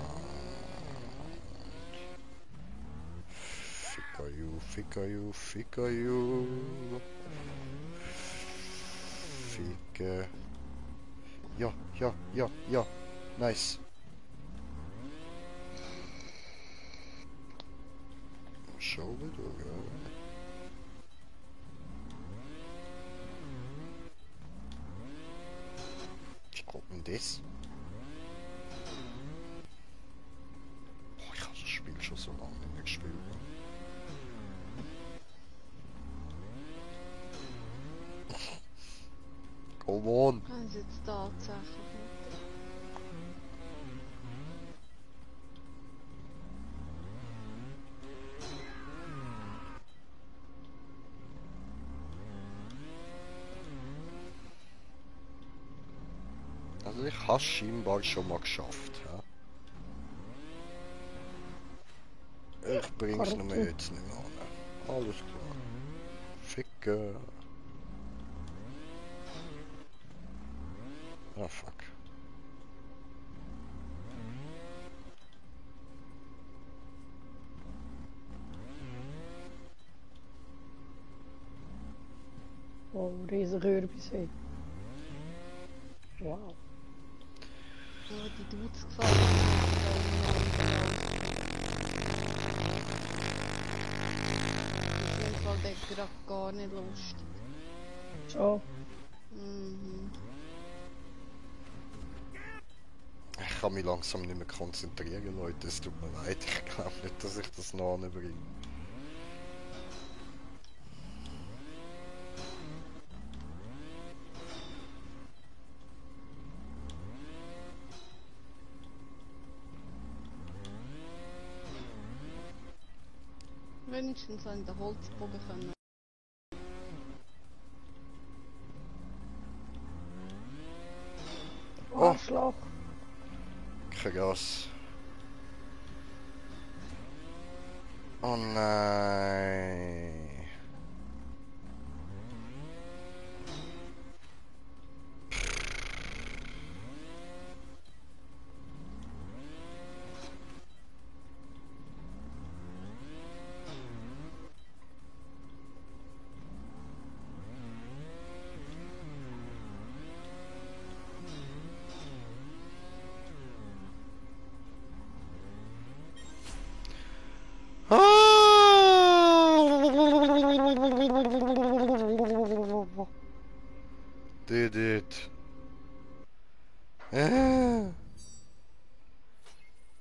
Ficker you. Ficke. Ja. Nice. Schau wieder, ja. Wie kommt denn das? Boah, ich habe das Spiel schon so lange nicht mehr gespielt. Come on! Haben sie jetzt tatsächlich nicht. Also ich habe es scheinbar schon mal geschafft. Ja? Ich bring's nur jetzt nicht mehr an. Alles klar. Ficke. Ah fuck. Oh, riesen Kürbisse. Wow. Oh, die Dudes gefallen mir. Auf jeden Fall der gerade gar nicht lustig. Schon. Mhm. Ich kann mich langsam nicht mehr konzentrieren, Leute. Es tut mir leid. Ich glaube nicht, dass ich das noch anbringe. Wenigstens an den Holzbogen können. Oh. Arschloch. Krass. Oh nein. Did it.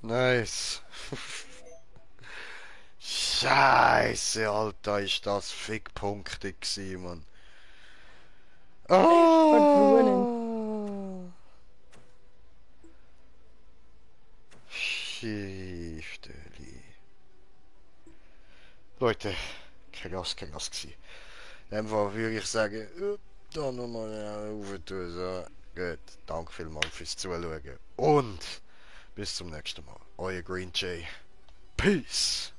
Nice. Scheiße, Alter, ist das Fickpunkte gewesen, Mann. Schifteli. Leute, krass gewesen. In dem Fall würde ich sagen, da nochmal auf tun. So. Gut, danke vielmals fürs Zuschauen. Und bis zum nächsten Mal. Euer Green Jay. Peace.